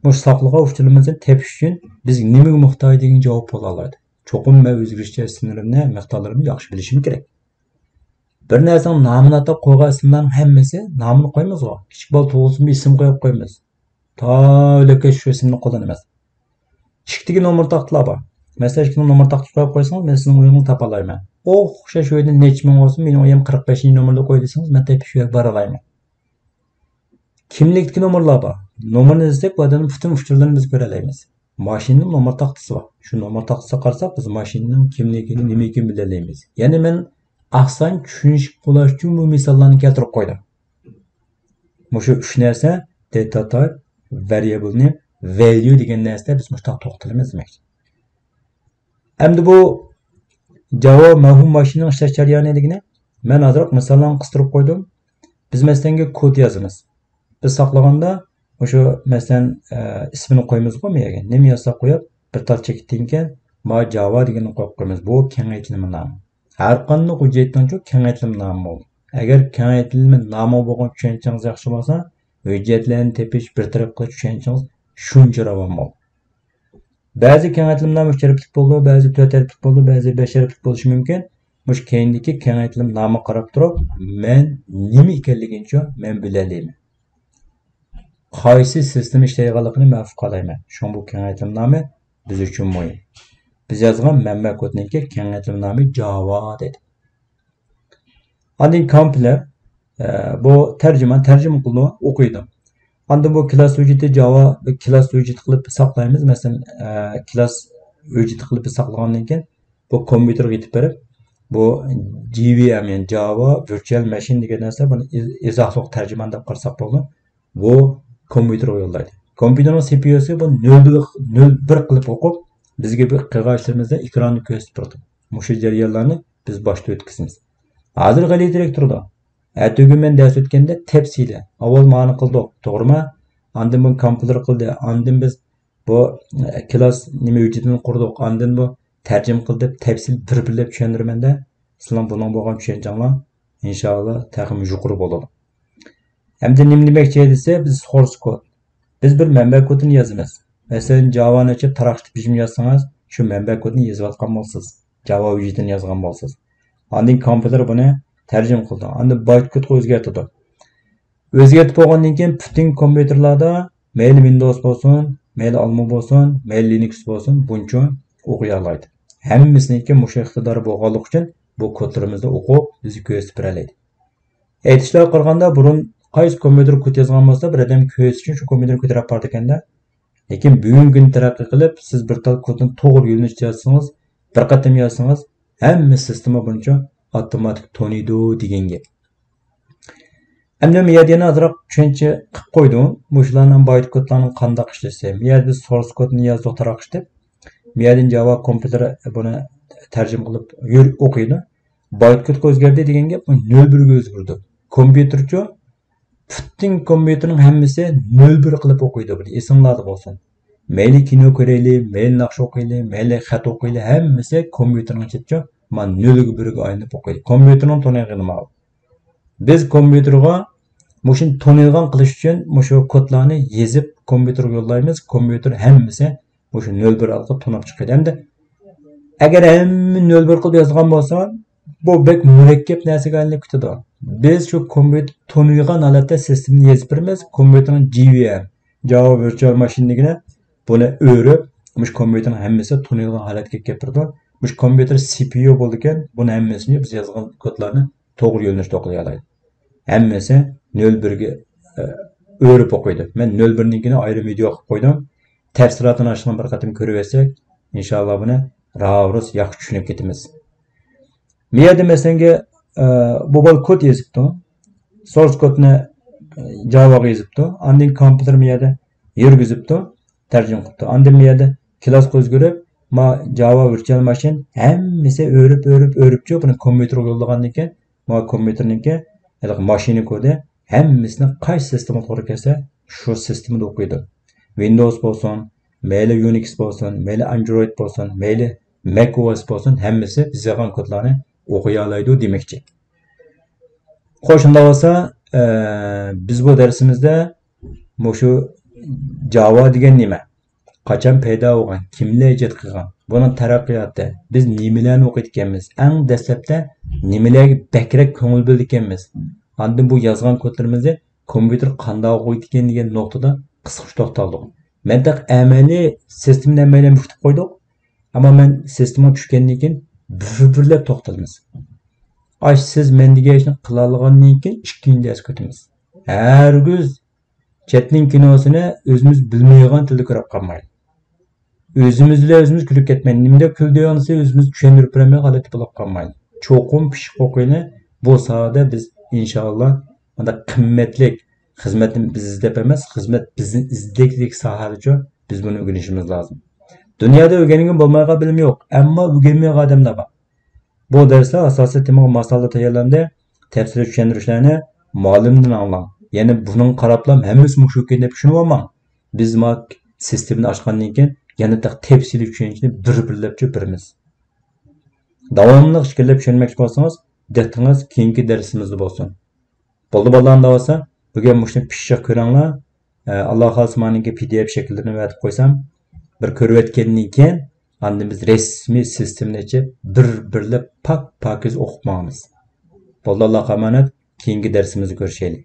مۇشۇ ساقلىغان ئۇچۇرلىرىمىزنى تېپىش ئۈچۈن بىز نېمىگە موھتاج دېگەن جاۋاب بولالايدۇ. چوقۇم مەن ئۆزگىرىشچان ئىسىملىرىمنى، مىقدارلىرىمنى ياخشى بىلىشىم كېرەك. بىر نەرسىنىڭ نامىنى ئاتاپ قويغان ئىسىملارنىڭ ھەممىسى نامىنى قويىمىزغۇ. كىچىك بالا تۇغۇلسىمۇ ئىسىم قويۇپ قويىمىز. تا ئۆلۈككە شۇ ئىسىمنى قوللىنىمىز. ئىشىكتىكى نومۇر تاختىلار بار. مەسىلەن، ئىشىكنىڭ نومۇر تاختىسىغا قويۇپ قويسىڭىز، مەن سىزنىڭ ئۆيىڭىزنى تاپالايمەن. ئوخشاش ئۆيدىن نەچچە مىڭ بولسۇن، مېنىڭ ئۆيۈم قىرىق بەشىنچى نومۇردا قوي دېسىڭىز، مەن تېپىپ شۇ يەرگە بارالايمەن. كىملىكتىكى نومۇرلار بار. نومۇرنى ئىزدەپ، بۇ يەردىن پۈتۈن ئۇچۇرلىرىنى بىز كۆرەلەيمىز. ماشىنىنىڭ نومۇر تاختىسى بار. شۇ نومۇر تاختىسىغا قارىساق، بىز ماشىنىنىڭ كىملىكىنى، نېمە ئىكەنلىكىنى بىلەلەيمىز. يەنى مەن ئاسان چۈشىنىشلىك بولۇش ئۈچۈن بۇ مىساللارنى كەلتۈرۈپ قويدۇم. مۇشۇ ئۈچ نەرسە، داتا تايپ، ۋەرىيابىلنى، ۋەليۇ دېگەن نەرسىدە بىز مۇشۇنداق توختىلىمىز دېمەكچى. ئەمدى بۇ جاۋا مەۋھۇم ماشىنىنىڭ ئىشلەش جەريانى دېگىنى، مەن ھازىرراق مىساللارنى قىستۇرۇپ قويدۇم. بىز مەسىلەنگە كود يازىمىز. بىز ساقلىغاندا مۇشۇ مەسىلەن، ئە، ئىسمىنى قويىمىزغۇ بۇ يەرگە. نېمە يازساق قويۇپ، بىر تال چېكىتتىن كېيىن، ما جاۋا دېگەننى قويۇپ قويىمىز. بۇ كېڭەيتىلمە نامى. ھەر قانداق ھۆججەتنىڭچۇ كېڭەيتىلمە نامى بولىدۇ. ئەگەر كېڭەيتىلمە نامى بولغان چۈشەنچىڭىز ياخشى بولسا، ھۆججەتلەرنى تېپىش، بىر تەرەپ قىلىش چۈشەنچىڭىز شۇنچە راۋان بولىدۇ. بەزى كېڭەيتىلمىلەر ئۈچ ھەرپلىك بولىدۇ، بەزى تۆت ھەرپلىك بولىدۇ، بەزى بەش ھەرپلىك بولۇشى مۇمكىن. مۇشۇ كەينىدىكى كېڭەيتىلمە نامىغا قاراپ تۇرۇپ، مەن نېمە ئىكەنلىكىنىچۇ مەن بىلەلەيمەن. قايسى سىستېما ئىشلەيدىغانلىقىنى مەن ئۇقالايمەن. شۇڭا بۇ كېڭەيتىلمە نامى بىز ئۈچۈن مۇھىم. بىز يازغان مەنبە كودنىڭكى كېڭەيتىلمە نامى جاۋا دەيدۇ. ئاندىن كومپىلېر، ئە، بۇ تەرجىمان، تەرجىمە قىلىدۇ، ئوقۇيدۇ. ئاندىن بۇ كىلاس ھۆججىتى جاۋا، بىر كىلاس ھۆججىتى قىلىپ ساقلايمىز. مەسىلەن، ئە، كىلاس ھۆججىتى قىلىپ ساقلىغاندىن كېيىن، بۇ كومپيۇتېرغا يېتىپ بېرىپ، بۇ جي ۋى ئېم، يەنى جاۋا ۋىرتۇئال ماشىن دېگەن نەرسە، بۇنى ئىز-، ئىزاھلىق تەرجىمانى دەپ قارىساق بولىدۇ. بۇ كومپيۇتېرغا يوللايدۇ. كومپيۇتېرنىڭ سى پى يۇسى بۇ نۆل بىر، نۆل بىر قىلىپ ئوقۇپ، بىزگە بىر قىلغان ئىشلىرىمىزدا ئېكراندا كۆرسىتىپ تۇرىدۇ. مۇشۇ جەريانلارنى بىز باشتا ئۆتكۈزىمىز. ھازىر غەلىتىلىك تۇرىدۇ. ئەتىگۈن مەن دەرس ئۆتكەندە تەپسىلىي، ئاۋۋال مانى قىلدۇق، توغرىما؟ ئاندىن بۇنى كومپىلېر قىلدى، ئاندىن بىز بۇ، ئە، كىلاس نېمە ھۆججىتىنى قۇردۇق، ئاندىن بۇ تەرجىمە قىل دەپ تەپسىلىي بىر-بىرلەپ چۈشەندۈرىمەن-دە، سىلەرنىڭ بۇنىڭغا بولغان چۈشەنچەڭلار، ئىنشائاللا، تېخىمۇ يۇقىرى بولىدۇ. ئەمدى نېمە دېمەكچى دېسە، بىز سورس كود. بىز بىر مەنبە كودىنى يازىمىز. مەسىلەن، جاۋانى ئېچىپ تاراقشىتىپ بىر يازسىڭىز، شۇ مەنبە كودنى يېزىۋاتقان بولىسىز. جاۋا ھۆججىتىنى يازغان بولىسىز. ئاندىن كومپيۇتېر بۇنى تەرجىمە قىلىدۇ. ئاندىن بايت كودقا ئۆزگەرتىدۇ. ئۆزگەرتىپ بولغاندىن كېيىن پۈتۈن كومپيۇتېرلاردا مەيلى ۋىندوۋس بولسۇن، مەيلى ئالما بولسۇن، مەيلى لىنۇكس بولسۇن، بۇنچە ئوقۇيالايدۇ. ھەممىسىنىڭكى مۇشۇ ئىقتىدارى بولغانلىقى ئۈچۈن بۇ كودلىرىمىزنى ئوقۇپ، بىزگە كۆرسىتىپ بېرەلەيدۇ. ئېيتىشلارغا قارىغاندا، بۇرۇن قايسى كومپيۇتېر كود يازغان بولسا، بىر ئادەم كۆرسىتىش ئۈچۈن شۇ كومپيۇتېرنى كۆتۈرۈپ بارىدىكەن-دە. لېكىن بۈگۈنكى كۈندە تەرەققىي قىلىپ، سىز بىر تال كودنى توغرا يۆنىلىشتە يازسىڭىز، بىر قېتىم يازسىڭىز، ھەممە سىستېما بۇنچە ئاپتوماتىك تونۇيدۇ دېگەن گەپ. ئەمدى مەن يەنە ئازراق چۈشەنچە قىلىپ قويدۇم. مۇشۇلارنىڭ بايت كودلارنىڭ قانداق ئىشلىشى. مەن يەردە سورس كودنى يازدۇق تاراقشىتىپ. مەن يەردىن جاۋا كومپيۇتېر بۇنى تەرجىمە قىلىپ يۈر-، ئوقۇيدۇ. بايت كودقا ئۆزگەردى دېگەن گەپ، بۇ نۆل بىرگە ئۆزگىرىدۇ. كومپيۇتېرچۇ پۈتۈن كومپيۇتېرنىڭ ھەممىسى نۆل بىر قىلىپ ئوقۇيدۇ، بۇنى ئېسىڭلاردا بولسۇن. مەيلى كىنو كۆرەيلى، مەيلى ناخشا ئوقۇيلى، مەيلى خەت ئوقۇيلى، ھەممىسى كومپيۇتېرنىڭ ئىچىدىچۇ مانا نۆلگە بىرگە ئايلىنىپ ئوقۇيدۇ. كومپيۇتېرنىڭ تونۇيدىغىنى ماۋۇ. بىز كومپيۇتېرغا مۇشۇنى تونۇيدىغان قىلىش ئۈچۈن مۇشۇ كودلارنى يېزىپ كومپيۇتېرغا يوللايمىز. كومپيۇتېر ھەممىسى مۇشۇ نۆل بىر ئارقىلىق تونۇپ چىقىدۇ. ئەمدى ئەگەر ھەممە نۆل بىر قىلىپ يازغان بولسا، بۇ بەك مۇرەككەپ نەرسىگە ئايلىنىپ كېتىدۇ. بىز شۇ كومپيۇتېر تونۇيدىغان ھالەتتە سىستېمىنى يېزىپ بېرىمىز. كومپيۇتېرنىڭ جى ۋى ئېم، جاۋا ۋىرتۇئال ماشىنا دېگىنى بۇنى ئۆرۈپ، مۇشۇ كومپيۇتېرنىڭ ھەممىسى تونۇيدىغان ھالەتكە كېلىپ بېرىدۇ. مۇشۇ كومپيۇتېر سى پى يۇ بولىدىكەن، بۇنى ھەممىسىنى بىز يازغان كودلارنى توغرا يۆنىلىشتە ئوقۇيالايدۇ. ھەممىسى نۆل بىرگە، ئە، ئۆرۈپ ئوقۇيدۇ. مەن نۆل بىرنىڭكىنى ئايرىم ۋىدېئو قىلىپ قويدۇم. تەپسىلاتىنى ئاشۇنىڭ بىر قېتىم كۆرۈۋەتسەك، ئىنشاللا بۇنى راۋۇرۇس ياخشى چۈشىنىپ كېتىمىز. بۇ يەردە مەسىلەنگە، ئە، بۇ بالا كود يېزىپتۇ. سورس كودنى، ئە، جاۋاغا يېزىپتۇ. ئاندىن كومپيۇتېر بۇ يەردە يۈرگۈزۈپتۇ. تەرجىمە قىپتۇ. ئاندىن بۇ يەردە كىلاسقا ئۆزگىرىپ، ما جاۋا ۋىرتۇئال ماشىن ھەممىسى ئۆرۈپ، ئۆرۈپ، ئۆرۈپچۇ بۇنى كومپيۇتېرغا يوللىغاندىن كېيىن، ما كومپيۇتېرنىڭكى ھېلىقى ماشىنا كودى ھەممىسىنى قايسى سىستېمىغا توغرا كەلسە، شۇ سىستېمىدا ئوقۇيدۇ. ۋىندوۋس بولسۇن، مەيلى يۇنىكس بولسۇن، مەيلى ئاندرويد بولسۇن، مەيلى مەك ئو ئېس بولسۇن، ھەممىسى بىز يازغان كودلارنى ئوقۇيالايدۇ دېمەكچى. خوش، شۇنداق بولسا، ئە، بىز بۇ دەرسىمىزدە مۇشۇ جاۋا دېگەن نېمە؟ قاچان پەيدا بولغان؟ كىملەر ئىجاد قىلغان؟ بۇنىڭ تەرەققىياتى، بىز نېمىلەرنى ئوقۇيدىكەنمىز؟ ئەڭ دەسلەپتە نېمىلەرگە بەكرەك كۆڭۈل بۆلىدىكەنمىز؟ ئاندىن بۇ يازغان كودلىرىمىزنى كومپيۇتېر قانداق ئوقۇيدىكەن دېگەن نۇقتىدا قىسقىچە توختالدۇق. مەن تېخى ئەمەلىي سىستېمىنى ھەممەيلەن بېكىتىپ قويدۇق. ئەمما مەن سىستېمىغا چۈشكەندىن كېيىن بىر-بىرلەپ توختىلىمىز. ئاش سىز مەن دېگەن ئىشنى قىلالىغاندىن كېيىن ئىككىنچى دەرسكە ئۆتىمىز. ھەرگىز چەتنىڭ كىنوسىنى ئۆزىمىز بىلمەيدىغان تىلدا كۆرۈپ قالمايلى. ئۆزىمىز بىلەن ئۆزىمىز كۈلۈپ كەتمەي، نېمىندەك كۈلدى دېسە ئۆزىمىز چۈشەندۈرۈپ بېرەلمەيدىغان ھالەتتە بولۇپ قالمايلى. چوقۇم پىششىق ئوقۇيلى. بۇ ساھەدە بىز ئىنشائاللا مۇنداق قىممەتلىك خىزمەتنى بىز ئىزدەپ ئەمەس، خىزمەت بىزنى ئىزدەكلىك ساھەدىچۇ بىز بۇنى ئۆگىنىشىمىز لازىم. دۇنيادا ئۆگەنگىلى بولمايدىغان بىلىم يوق، ئەمما ئۆگەنمەيدىغان ئادەملەر بار. بۇ دەرسلەر ئاساسىي تېمىغا ماس ھالدا تەييارلاندى. تەپسىلىي چۈشەندۈرۈشلەرنى مۇئەللىمدىن ئاڭلاڭ. يەنى بۇنىڭغا قاراپلا ھەممىسى مۇشۇ ئىكەن دەپ چۈشىنىۋالماڭ. بىز ما سىستېمىنى ئاچقاندىن كېيىن يەنە تېخى تەپسىلىي چۈشەنچىنى بىر-بىرلەپچە بېرىمىز. داۋاملىق ئىككىلەپ چۈشەنمەكچى بولسىڭىز، دىققىتىڭىز كېيىنكى دەرسىمىزدە بولسۇن. بولدى بالام دەۋاتسا، بۈگۈن مۇشۇنى پىششىق كۆرۈڭلار. ئە، ئاللا خالىسا مانىڭكى پى دى ئېف شەكىللىرىنى ئەتىپ قويسام، بىر كۆرۈۋەتكەندىن كېيىن، ئاندىن بىز رەسمىي سىستېمىنى ئېچىپ، بىر-بىرلەپ پاك-پاكىز ئوقۇپ ماڭىمىز. بولدى، ئاللاغا ئامانەت، كېيىنكى دەرسىمىزدە كۆرۈشەيلى.